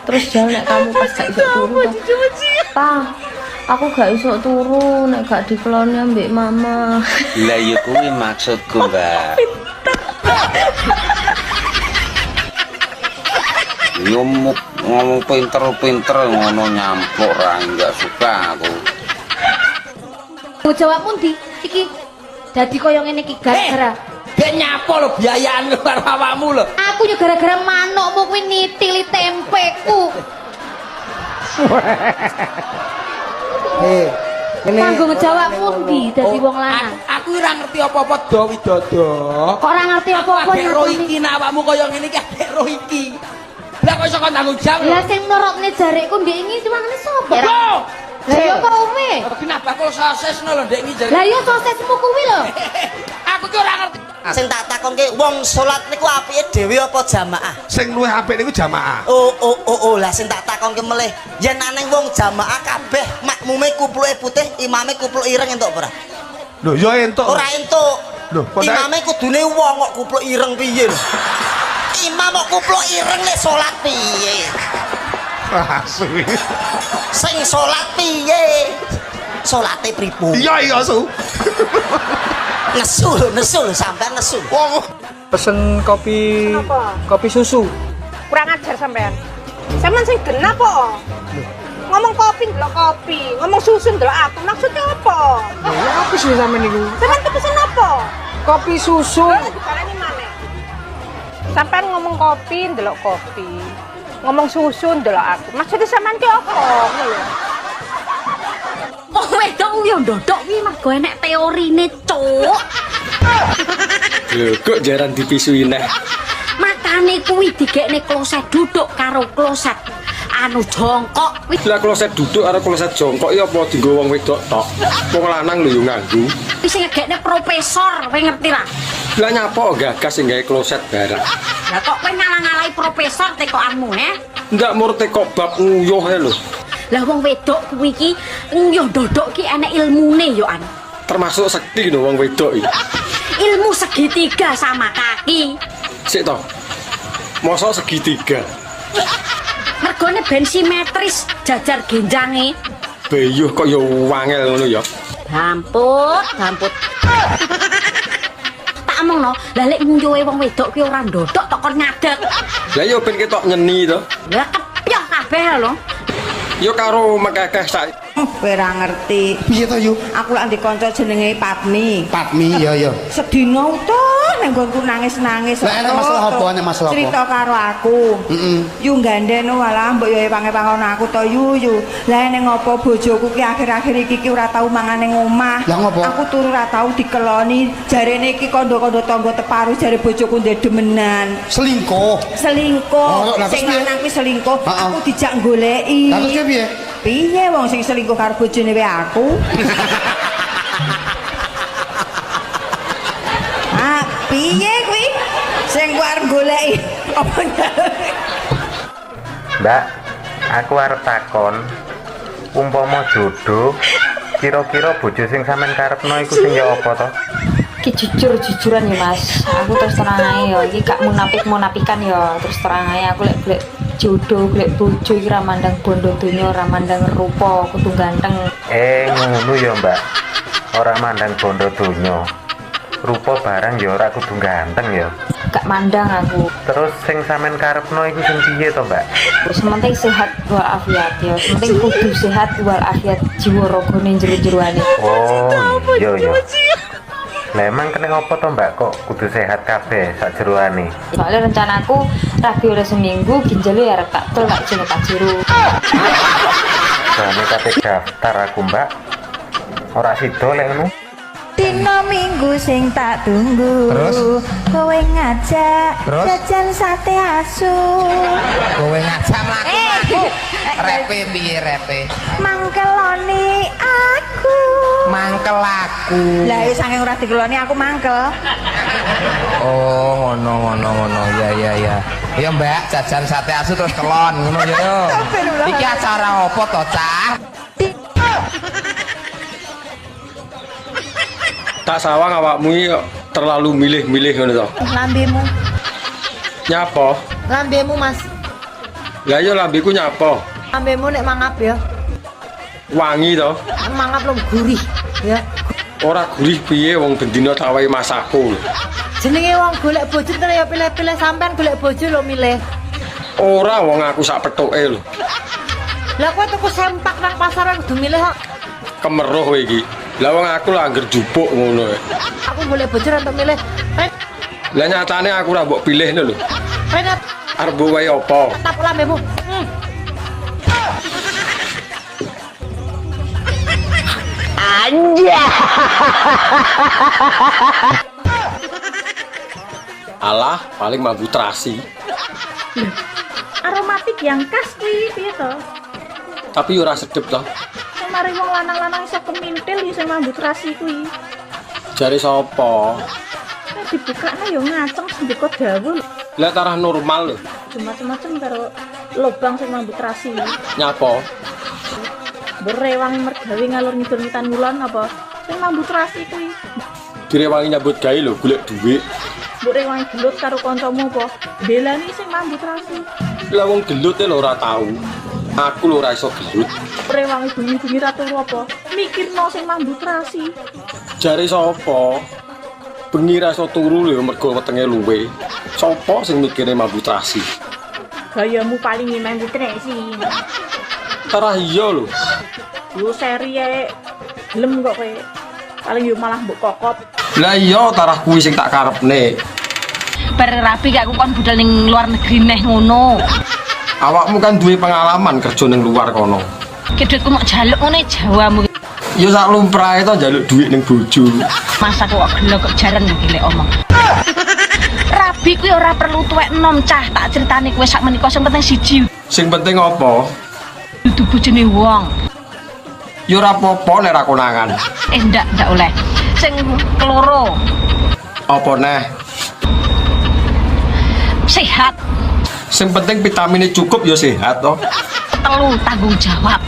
Terus jalan nek kamu pas gak iso turu toh. Pa, aku gak iso turu nek gak dikeloni ambek mama. Lah ya kuwi maksudku, Mbak. Yo ngomong pinter-pinter ngono nyampuk ra enggak suka aku. Jawabmu ndi? Iki dadi koyo ngene iki gara-gara Dek nyapa lho biayaan karo awakmu lho. Aku yo gara-gara manukmu kuwi nitili tempeku. Tanggung jawabmu ndi dadi wong lanang? Aku ora ngerti apa-apa do Widodo. Kok ora ngerti apa-apa Aku ro iki nek awakmu kaya ngene iki agek ro iki. Lah kok iso kon tanggung jawab? Lah sing nurutne jarekku ndek iki wangane sapa? Lho, Lah ya kowe. Kenapa kok sosis lho ndek iki jare? Lah ya sosismu kuwi lho. Aku ki ora ngerti. Sing tak takonke wong salat niku apike dhewe apa jamaah? Sing luwih apik niku jamaah. Oh oh oh oh lah sing tak takonke melih yen aneng wong jamaah kabeh makmume kupluke putih, imame kupluk ireng entuk apa ora? Lho ya entuk. Ora entuk. Lho, kok imame kudune wong kok kupluk ireng piye lho? Imam kok kupluk ireng nek salat piye? Asu. Sing salat piye? Salate pripun? Iya iya su. Nesu lho, nesu lho, sampean nesu. Wong pesen kopi kopi susu. Kurang ajar sampean. Sampean sing genah po. Ngomong kopi ndelok kopi, ngomong susu ndelok aku. Maksudnya apa? Lha apa sih sampean niku? Sampean kepesen apa? Kopi susu. Lha dibaleni maneh. Sampean ngomong kopi ndelok kopi. Ngomong susu ndelok aku. Maksudnya sampean ki apa? Ngono lho. Wong wedok yo ndodok kuwi mergo enek teorine, cuk. Lho kok jaran dipisui neh. Makane kuwi digekne kloset duduk karo kloset anu jongkok kuwi. Lah kloset duduk karo kloset jongkok ya apa dienggo wong wedok tok? Wong lanang lho yo nganggo. Wis sing ngegekne profesor, kowe ngerti ra? Lah nyapa gagas sing gawe kloset barang. Lah kok kowe ngalah-ngalahi profesor tekokanmu, he? Ndak mur teko bab nguyuh e lho. Lah wong wedok kuwi iki nguyuh ndodok ki enek ilmune yo an. Termasuk sekti lho wong wedok iki. Ilmu segitiga sama kaki. Sik to. Mosok segitiga. Mergone ben simetris jajar genjange. Beyuh kok yo wangel ngono ya. Bamput, bamput. Tak omongno, lah lek nguyuhe wong wedok ki ora ndodok tok kon ngadeg. Lah yo ben ketok nyeni to. Lah kepyoh kabeh lho. Yo karo mekekeh sak. Kowe ora ngerti. Piye to, Yu? Aku lak ndek kanca jenenge Patmi. Patmi, iya iya. Sedina utuh nang nggonku nangis-nangis. Lah enek masalah apa? Enek masalah apa? Cerita karo aku. Heeh. Yu ganden walah mbok yo ewang-ewangon aku to yu yu. Lah nek ngopo bojoku ki akhir-akhir iki ki ora tau mangan ning omah. Lah ngopo? Aku turu ora tau dikeloni. Jarene iki kandha-kandha tangga teparu jare bojoku ndek demenan. Selingkuh. Selingkuh. Oh, lah terus Sing piye? lanang kuwi selingkuh, Heeh. aku dijak goleki. Lah terus piye? Piye wong sing selingkuh karo bojone wae aku? Ah, piye kuwi? Sing ku arep goleki apa njaluk? Mbak, aku arep takon, umpama jodoh, kira-kira bojo sing sampean karepno iku sing ya apa to? Iki jujur-jujuran ya Mas. Aku terus terang ae ya, iki gak munafik-munafikan ya. Terus terang ae aku lek golek jodoh, golek bojo iki ra mandang bondo donya, ora mandang rupa, kudu ganteng. Ngono ya, Mbak. Ora mandang bondo donya. Rupa barang ya ora kudu ganteng ya. Gak mandang aku. Terus sing sampean karepno iku sing piye to, Mbak? Terus penting sehat walafiat ya. Penting kudu sehat walafiat jiwa ragane jero-jeroane. Oh, iya iya. Lah emang kena apa to, Mbak? Kok kudu sehat kabeh sak jeroane? Soalnya rencanaku rabi oleh seminggu ginjalnya ya arep tak tol tak jero tak jero. Jane kate daftar aku, Mbak. Ora sida lek ngono. Dina Minggu sing tak tunggu. Terus? Kowe ngajak Terus? jajan sate asu. Kowe ngajak mlaku-mlaku. Repe piye repe? Mangkeloni aku. Mangkel aku. Lah ya saking ora dikeloni aku mangkel. Oh, ngono ngono ngono. Ya ya ya. Ya Mbak, jajan sate asu terus kelon ngono ya. yo. Iki acara apa to, Cah? Tak sawang awakmu iki terlalu milih-milih ngono to. Lambemu, Nyapa? lambemu Mas. Lah yo lambeku nyapa? Lambemu nek mangap ya. Wangi to. Nek mangap lho gurih ya. Ora gurih piye wong bendina tak wehi masakku. Jenenge wong golek bojo terus ya pilih-pilih sampean golek bojo lho milih. Ora wong aku sak pethuke lho. Lah kowe tuku sempak nang pasar kudu milih kok. Kemeruh kowe iki. Lah wong aku lah angger jupuk ngono. Aku golek bojo ora entuk milih. Ren, Lah nyatane aku ora mbok pilih lho. Ren Arep mbok wehi apa? tapuk lambemu. Anjay. Alah, paling mambu terasi. Aromatik yang khas kuwi piye to? Tapi ora sedep to. Sing mari wong lanang-lanang iso kemintil ya sing mambu terasi kuwi. Jare sapa? Nek dibukakne ya ngaceng sendika dawuh. Lah tarah normal lho. Macem-macem karo lobang sing mambu terasi. Nyapa? Berewang mergawe ngalor ngidul ngitan ngulon apa? Sing mambu terasi kuwi. Direwangi nyambut gawe lho golek dhuwit. Mbok rewangi gelut karo kancamu apa? Belani sing mambu terasi. Lah wong gelut lho ora tau. Aku lho ora iso gelut. Rewangi bengi-bengi ra turu apa? Mikirno sing mambu terasi. Jare sapa? Bengi ra iso turu lho mergo wetenge luwe. Sapa sing mikire mambu terasi? Gayamu paling mambu terasi. Tarah iya lho. Yo seri ae. Gelem kok kowe. Paling yo malah mbok kokop. Lah iya tarah kuwi sing tak karepne. Bar rabi gak aku kon budal ning luar negeri neh ngono. Awakmu kan duwe pengalaman kerja ning luar kono. Ki duitku mok jaluk ngene Jawamu. Ya sak lumrahe to njaluk dhuwit ning bojo. Masa kok gelo kok jaran iki lek omong. Rabi kuwi ora perlu tuwek enom cah, tak critani kowe sak menika sing penting siji. Sing penting apa? Dudu bojone wong. Ya ora apa-apa nek ra konangan. Ndak oleh. Sing keloro. Apa neh? Sehat. Sing penting vitamine cukup ya sehat to. Telu tanggung jawab.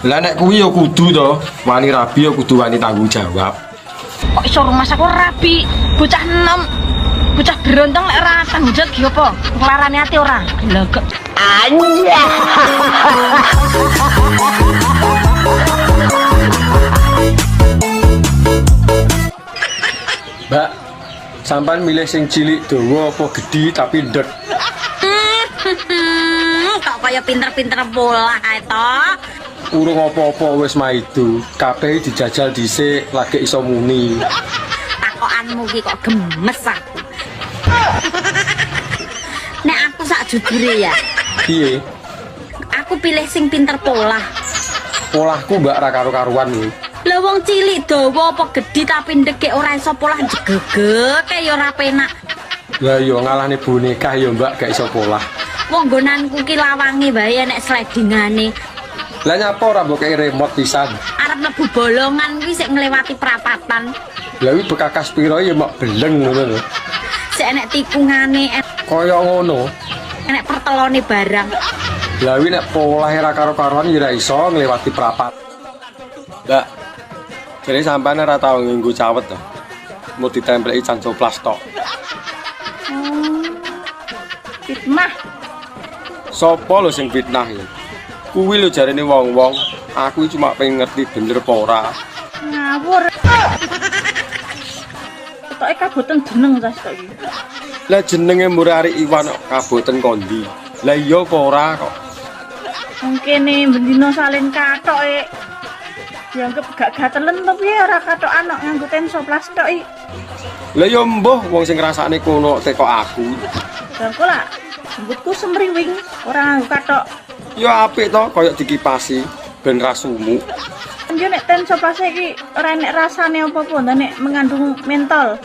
Lah nek kuwi ya kudu to, wani rabi ya kudu wani tanggung jawab. Kok iso rumah aku rabi, bocah enom, bocah berontong lek ora tanggung jawab ki apa? Nglarani ati ora? Glegek. Anjay. Mbak, sampean milih sing cilik dawa apa gedhi tapi ndek? Kok kaya pinter-pinter bola ae to? Urung apa-apa wis maido, kabeh dijajal dhisik lagi iso muni. Takokanmu ki kok gemes aku. Nek aku sak jujure ya. Piye? Aku pilih sing pinter polah. Polahku mbak ra karo-karuan kuwi. Lah wong cilik dawa apa gedhi tapi ndekek ora iso polah jegegek ya ora penak. Lah iya ngalahne boneka ya mbak gak iso polah. Wong nggonanku ki lawange wae enek slidingane. Lah nyapa ora mbok kei remote pisan? Arep mlebu bolongan kuwi sik nglewati prapatan. Lah kuwi bekakas piro ya mok beleng ngono lho. Sik enek tikungane. Kaya ngono. Enek pertelone barang. Lah kuwi nek polahe ra karo-karuan ya ora iso nglewati prapat. Mbak, jare sampean ora tau nganggo cawet to? Mau ditempleki cancoplas tok. Fitnah. Sopo lho sing fitnah ya? Kuwi lho jarene wong-wong, aku cuma pengen ngerti bener apa ora. Ngawur. Ketoke kaboten jeneng ta sitok iki. Lah jenenge Murari Iwan kok kaboten kondi. Lah iya apa ora kok? Wong kene bendina salin kathok e. Dianggep gak gatelen to piye ora kathokan kok nganggo tensoplas tok iki. Lah ya mbuh wong sing ngrasakne kono teko aku. Lah kok lah jembutku semriwing ora nganggo kathok. Ya apik to kaya dikipasi ben ra sumuk. Yo nek tensoplas iki ora enek rasane apa-apa ndak nek mengandung mentol.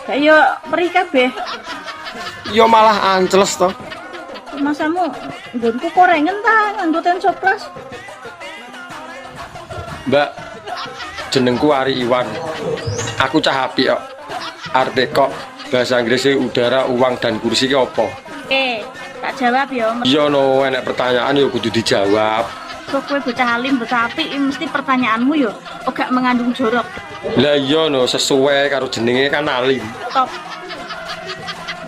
Gak yo perih kabeh. Ya malah ancles to. Masamu nggonku korengen ta nganggo tensoplas. Mbak, jenengku Ari Iwan. Aku cah apik kok. Arep kok bahasa Inggrisnya udara, uang dan kursi ki apa? Oke, tak jawab ya. Iya no, enek pertanyaan ya kudu dijawab. Kok kowe bocah alim, bocah apik, mesti pertanyaanmu yo gak mengandung jorok. Lah iya no, sesuai karo jenenge kan alim. Top.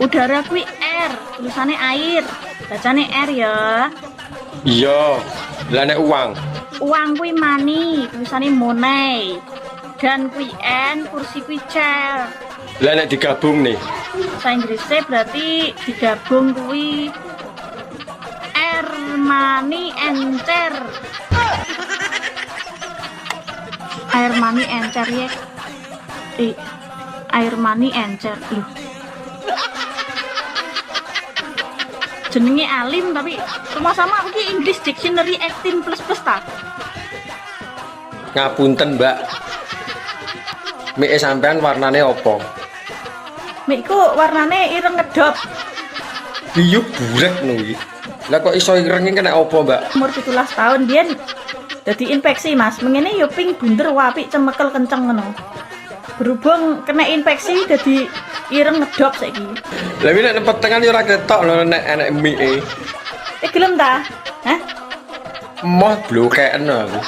Udara kuwi air, tulisane air. Bacane air ya. Iya. Lah nek uang? Uang kuwi money, tulisane money. Dan kuwi n, kursi kuwi chair. Lah nek digabung nih. Bahasa Inggrisnya berarti digabung kuwi air, money, encer. Air money encer ya. Air money encer. Loh. Jenenge alim tapi sama-sama iki English Dictionary 18 plus plus ta. Ngapunten, Mbak. Mike sampean warnane apa? Mikku warnane ireng ngedop. Iya burek no iki. Lah kok iso ireng iki kena apa, Mbak? Umur 17 tahun biyen dadi infeksi, Mas. Mengene yo pink bunder apik cemekel kenceng ngono. Berhubung kena infeksi dadi ireng ngedop saiki. Lah iki nek petengan yo ora ketok lho nek enek mike. Eh gelem ta? Hah? Moh blokeken aku.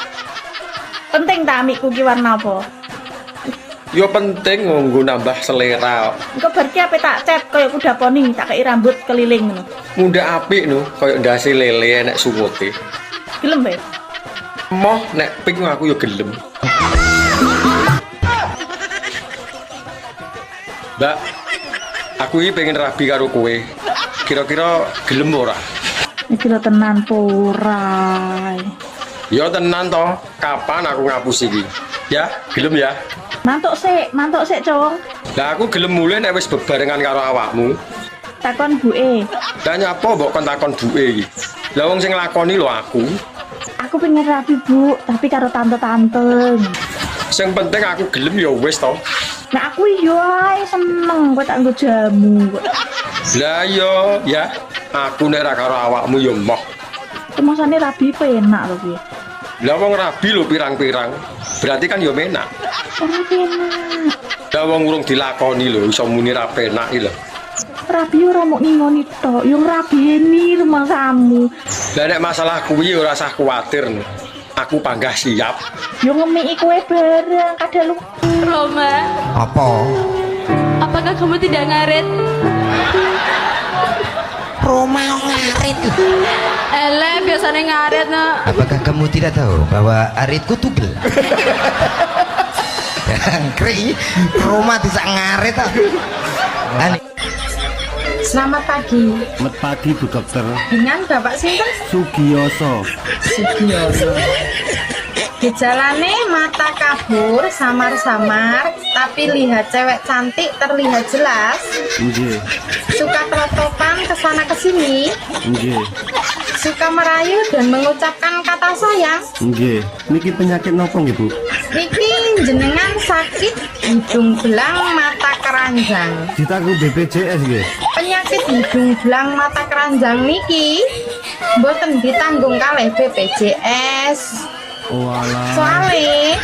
Penting ta mikku ki warna apa? Yo penting nganggo nambah selera. Engko bar ki ape tak cat kaya kuda poni, tak kei rambut keliling ngono. Mundhak apik no, kaya ndase lele enek sungute. Gelem bae. Moh nek pink aku yo gelem. Mbak, aku iki pengen rabi karo kowe. Kira-kira gelem ora? Iki lho tenan po ora. Ya tenan to, kapan aku ngapus iki? Ya, gelem ya. Mantuk sik, Cung. Lah aku gelem mulih nek wis bebarengan karo awakmu. Takon buke. Lah nyapa mbok kon takon buke iki? Lah wong sing nglakoni lho aku. Aku pengen rabi, Bu, tapi karo tante-tante. Sing penting aku gelem ya wis to. Nah aku iya ae seneng kowe tak nggo jamu kok. Lah iya ya, aku nek ra karo awakmu ya moh. Kemasane rabi penak to piye? Lah wong rabi lho pirang-pirang. Berarti kan ya penak. Ora penak. Lah wong urung dilakoni lho iso muni ra penak iki lho. Rabi ora mung ngingoni tok, yo ngrabeni rumangsamu. Lah nek masalah kuwi ora usah kuwatir. Aku panggah siap. Yo ngemiki kowe bareng kadal lu. Roma, Apa? apakah kamu tidak ngaret? Roma ngarit. Ele, biasanya ngaret, no. Apakah kamu tidak tahu bahwa aritku tugel? Jangkrik, Roma tidak ngarit ah. Ani. Selamat pagi. Selamat pagi Bu Dokter. Dengan Bapak sinten? Sugiyoso. Sugiyoso. Gejalane mata kabur, samar-samar, tapi lihat cewek cantik terlihat jelas. Nggih. Suka kelotopan kesana kesini, Nggih. suka merayu dan mengucapkan kata sayang. Nggih. Niki penyakit napa nggih Bu? Niki jenengan sakit hidung belang mata keranjang. Ditanggung BPJS nggih. Penyakit hidung belang mata keranjang niki mboten ditanggung kalih BPJS. Oh alah. Soale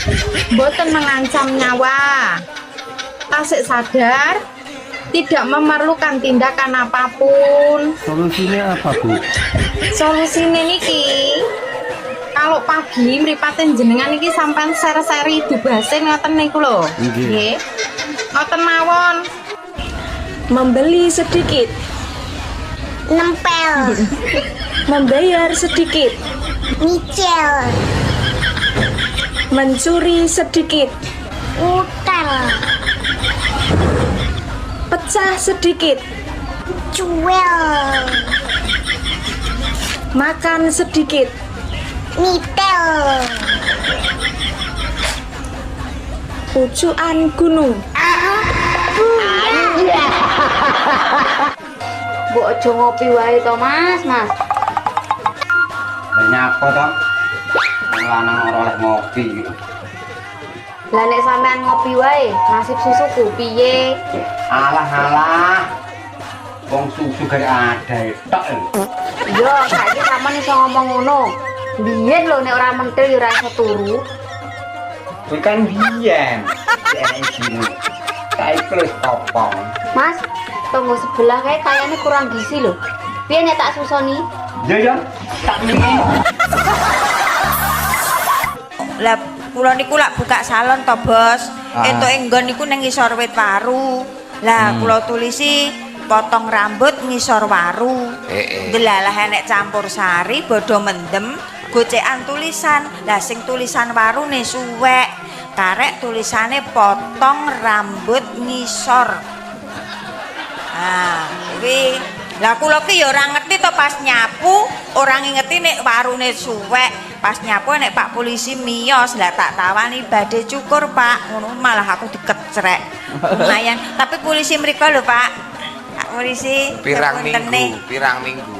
mboten mengancam nyawa. Tasik sadar, tidak memerlukan tindakan apapun. Solusinya apa Bu? Solusine niki kalau pagi mripate jenengan niki sampean ser-seri dubasin ngoten niku lho. Nggih. Nggih. Ngoten mawon. Membeli sedikit. Nempel. Membayar sedikit. Nyicil. Mencuri sedikit. Utel. Pecah sedikit. Cuel. Makan sedikit. Nitel. Pucukan gunung. Mbok aja ngopi wae to, Mas, Mas. Lah nyapa to? Wong lanang ora oleh ngopi iki. Lah nek sampean ngopi wae, nasib susuku piye? Alah alah. Wong susu gak ada tok. Iya, saiki sampean iso ngomong ngono. Biyen lho nek ora mentil ya ora iso turu. Kuwi kan biyen. Enek isine. Saiki wis kopong. Mas, tonggo sebelah kae kayaknya kurang gizi lho. Piye nek tak susoni? Iya ya, tak mriki. Lah kula niku lak buka salon to, Bos. Ah. Entuke nggon niku ning ngisor wit waru. Lah kula tulisi potong rambut ngisor waru. Delalah enek campur sari bodho mendem gocekan tulisan. Lah sing tulisan warune suwek. Karek tulisane potong rambut ngisor. Ah, kuwi. Lah kula ki ya ora ngerti to pas nyapu, ora ngingeti nek warune suwek. Pas nyapu nek Pak polisi miyos, lah tak tawani badhe cukur, Pak. Ngono malah aku dikecrek. Lumayan, tapi polisi mriko lho, Pak. Pak polisi Pirang sepuntene. minggu, pirang minggu.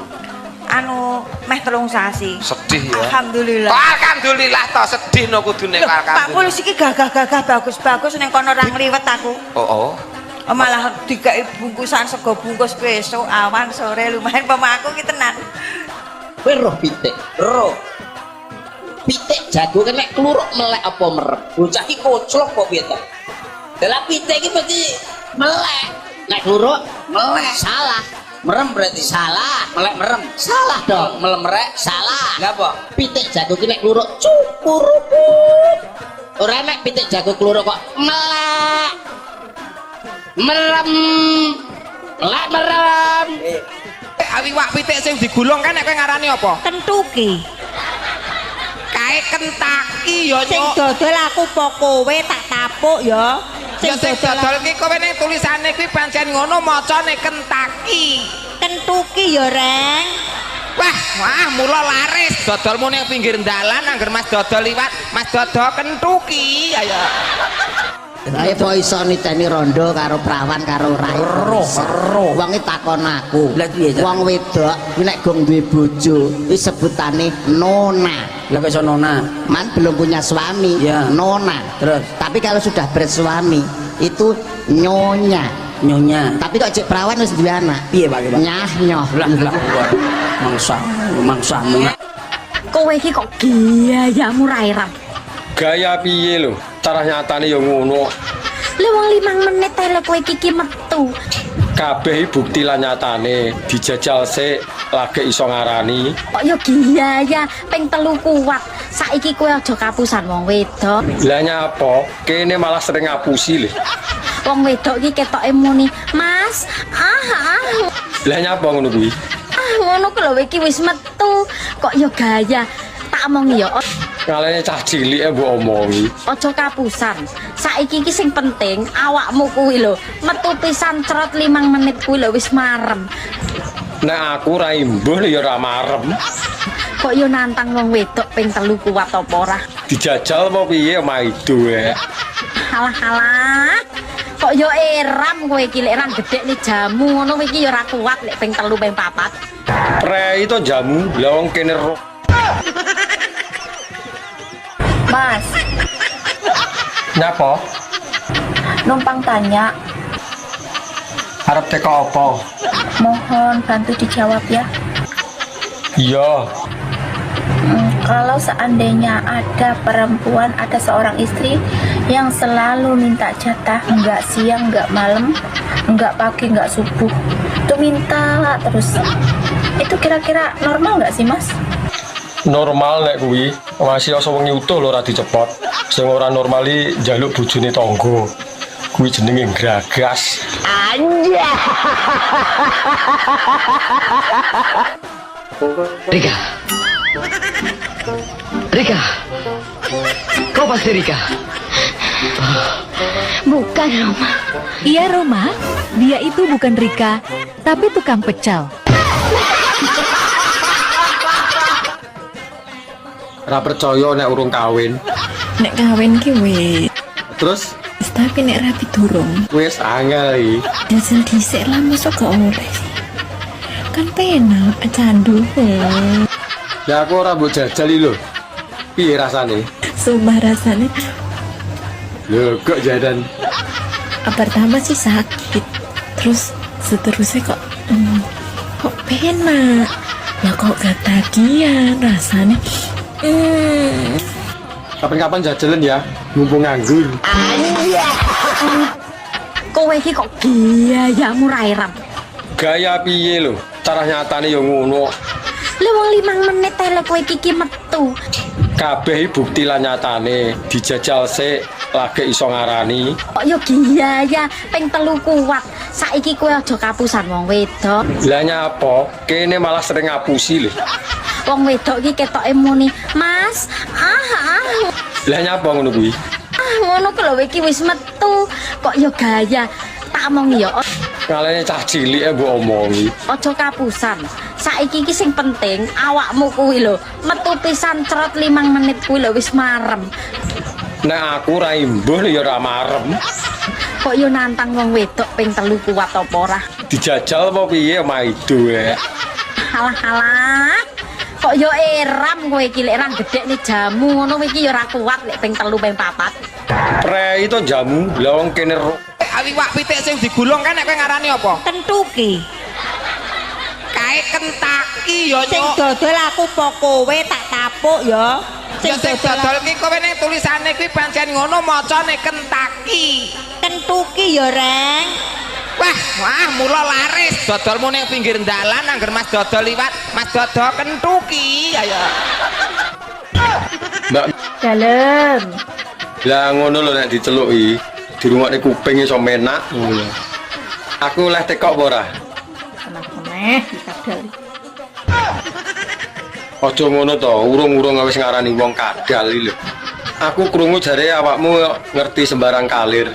Anu meh 3 sasi. Sedih ya. Alhamdulillah. Kok alhamdulillah to sedih no kudune Loh, kok Pak alhamdulillah. Polisi iki gagah-gagah bagus-bagus ning kono ora ngliwet aku. Oh, oh. Oh, malah dikai bungkusan sego bungkus besok awan sore lumayan pama aku ki tenan. Kowe roh pitik, roh. Pitik jago kena kluruk melek apa merem. Bocah iki koclok kok piye to? Lah pitik iki mesti melek. Nek kluruk melek. Salah. Merem berarti salah. Melek merem. Salah dong. Melemerek salah. Lah apa? Pitik jago ki nek kluruk cukurupuk. Ora nek pitik jago kluruk kok melek. Merem. Melek merem. Iwak pitik sing digulung kan nek kowe ngarani apa? Kentuki. Kae Kentucky ya, Sing Nyuk. dodol aku po kowe tak tapuk ya. Ya sing dodol ki kowe ning tulisane kuwi pancen ngono macane Kentucky. Kentuki ya, Reng. Wah, wah mula laris dodolmu ning pinggir dalan angger Mas dodol liwat, Mas dodol Kentucky ayo. Ayo kok iso niteni rondo karo prawan karo ora. Roh, roh. Wong iki takon aku. Lah piye, Cak? Wong wedok kuwi nek gong duwe bojo, kuwi sebutane nona. Lah kok iso nona? Man belum punya suami, Ya. nona. Terus? Tapi kalau sudah bersuami itu nyonya. Nyonya. Tapi kok cek perawan wis duwe anak. Piye Pak? Pak? Nyah nyoh. Lah lah mangsa mangsamu. Kowe iki kok gayamu ra eram. Gaya piye lho? Cara nyatane ya ngono. Lah wong 5 menit ae lho kowe iki metu. Kabeh bukti lan nyatane dijajal sik lagi iso ngarani. Kok yo gaya ping 3 kuat. Saiki kowe aja kapusan wong wedok. Lah nyapa? Kene malah sering ngapusi lho. Wong wedok iki ketoke muni, "Mas, ah ah." Lah nyapa ngono kuwi? Ah ngono ku lho iki wis metu. Kok yo gaya. Tak omongi yo Ngalene cah cilik e mbok omongi. aja kapusan. Saiki iki sing penting awakmu kuwi lho metu pisan cerot 5 menit kuwi lho wis marem. Nek aku ra imbuh ya ora marem. Kok yo nantang wong wedok ping 3 kuat apa ora? Dijajal apa piye maido e. Alah alah. Kok yo eram kowe iki lek ra gedhekne jamu ngono iki yo ora kuat lek ping 3 ping 4. Prei to jamu, lah wong kene ro. Mas, Nyapa? numpang tanya, Arep teko apa? mohon bantu dijawab ya. Iya, Kalau seandainya ada perempuan, ada seorang istri yang selalu minta jatah, nggak siang, nggak malam, nggak pagi, nggak subuh, itu minta terus. Itu kira-kira normal nggak sih, Mas? Normal nek kuwi. Masih iso wengi utuh lho ora dicepot. Sing ora normali njaluk bojone tangga. Kuwi jenenge gragas. Anjay. Rika. Rika. Kau pasti Rika. Bukan Roma. Iya Roma, dia itu bukan Rika, tapi tukang pecel. Ora percaya nek urung kawin. Nek kawin ki wis, Terus tapi nek rapi durung. wis angel iki. Jajal dhisik lah mosok gak oleh sih. Kan penak candu. Lah aku ora mbok jajal iki lho. Piye rasane? Sumpah rasane Lho kok jadan pertama sih sakit. Terus seterusnya kok kok penak. Lah kok gak tagihan rasanya. Kapan-kapan jajalan ya, mumpung nganggur. Kowe iki kok gayamu ra eram. Gaya piye lho? Cara nyatane ya ngono. Lah wong 5 menit ae lho kowe iki metu. Kabeh bukti lan nyatane dijajal sik lagi iso ngarani. Kok yo gaya ping 3 kuat. Saiki kowe aja kapusan wong wedok. Lah nyapa? Kene malah sering ngapusi lho. Wong wedok iki ketoke muni, "Mas, ah ah." Lah nyapa ngono kuwi? Ah ngono ku lho iki wis metu. Kok yo gaya. Tak omongi yo Ngalene cah cilik e mbok omongi. aja kapusan. Saiki iki sing penting awakmu kuwi lho metu pisan cerot 5 menit kuwi lho wis marem. Nek aku ra imbuh ya ora marem. Kok yo nantang wong wedok ping 3 kuat apa ora? Dijajal apa piye maido e. Alah alah. Kok yo eram kowe iki lek ra gedhekne jamu ngono iki ya ora kuat lek ping 3 ping 4. Prei to jamu, lah wong kene ro. Iwak pitik sing digulung kan nek kowe ngarani apa? Kentuki. Kae Kentaki ya, Sing Nyuk. dodol aku apa kowe tak tapuk ya. Ya sing dodol ki kowe ning tulisane kuwi pancen ngono macane Kentaki. Kentuki ya, Reng. Wah, wah mula laris dodolmu ning pinggir dalan angger Mas dodol liwat, Mas dodol kentuki ayo. Mbak, Dalem. lah ngono lho nek diceluki, dirungokne kuping iso menak ngono. Aku oleh tekok apa ora? Meneh iki kadal. Aja ngono to, urung-urung wis ngarani wong kadal iki lho. Aku krungu jare awakmu ngerti sembarang kalir.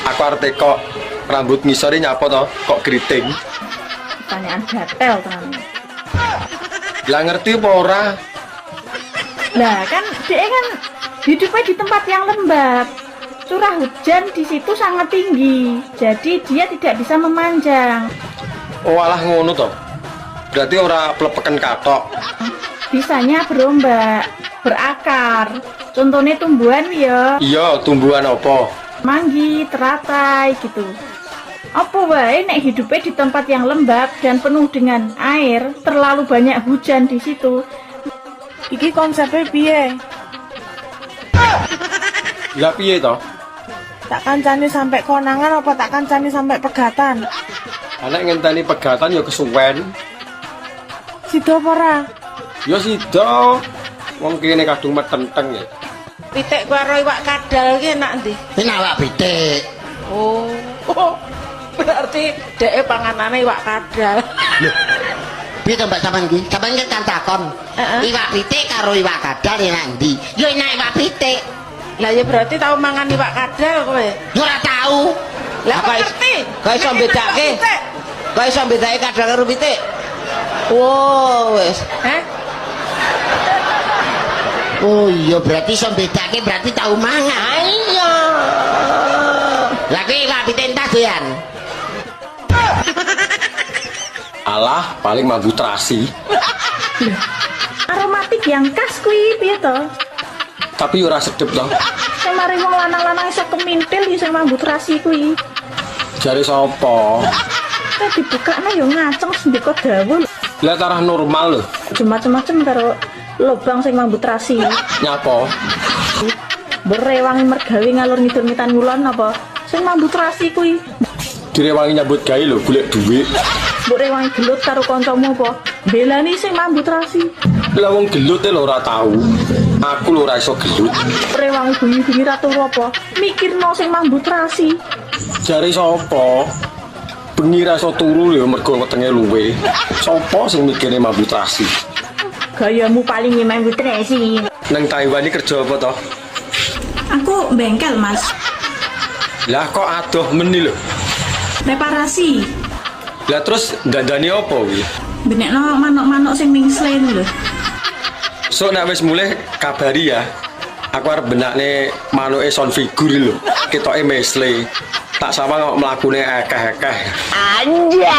Aku arep tekok rambut ngisore nyapa to, kok keriting. Pertanyaan gatel tenan. Lah ngerti apa ora? Lah kan dia kan hidupnya di tempat yang lembab. Curah hujan di situ sangat tinggi. Jadi dia tidak bisa memanjang. Oh alah ngono to. Berarti ora plepeken katok. Bisanya berombak, berakar. Contohnya tumbuhan ya, Iya, tumbuhan apa? manggi, teratai gitu. Apa wae nek hidupnya di tempat yang lembab dan penuh dengan air, terlalu banyak hujan di situ. Iki konsepnya piye? Lah piye to? Tak kancani sampai konangan apa tak kancani sampai pegatan? Anek ngenteni pegatan ya kesuwen. Sido apa ora? Ya sida. Wong kene kadung metenteng ya. Pitik karo iwak kadal ki enak ndi? Enak iwak pitik. Oh. Berarti dheke panganane iwak kadal. Piye to Mbak sampean iki? Sampean iki kan takon. Iwak pitik karo iwak kadal enak ndi? Ya enak iwak pitik. Lah ya berarti tau mangan iwak kadal kowe. Ya ora tau. Lah kok ngerti? Kok iso bedake? Kok iso bedake kadal karo pitik? Wow, wis. Heh? Oh iya berarti iso bedake berarti tau mangan. Iya. Lah kuwi iwak pitik entah doyan. Alah, paling mambu terasi. Aromatik yang khas kuwi piye to? Tapi ora sedep to. Sing mari wong lanang-lanang iso kemintil ya sing mambu terasi kuwi. Jare sapa? Nek dibukakno ya ngaceng sendika dawuh. Lah tarah normal lho. Aja macem-macem karo lobang sing mambu terasi. Nyapa? Berewangi mergawe ngalor ngidul ngitan ngulon apa? Sing mambu terasi kuwi. Direwangi nyambut gawe lho, golek dhuwit. Mbok rewangi gelut karo kancamu apa? Belani sing mambu terasi. Lah wong gelut e lho ora tau. Aku lho ora iso gelut. Rewangi bengi-bengi ra turu apa? Mikirno sing mambu terasi. Jare sapa? Bengi ra iso turu lho mergo wetenge luwe. Sapa sing mikirne mambu terasi? Gayamu paling mambu terasi. Nang Taiwan iki kerja apa to? Aku bengkel, Mas. Lah kok adoh meni lho. Reparasi. Lah terus dandani apa kuwi? Benekno manuk-manuk sing mingsle lho. Sok nek wis mulih kabari ya. Aku arep benakne manuke sound figure lho. Ketoke mesle. Tak sawang kok mlakune akeh-akeh. Anjay.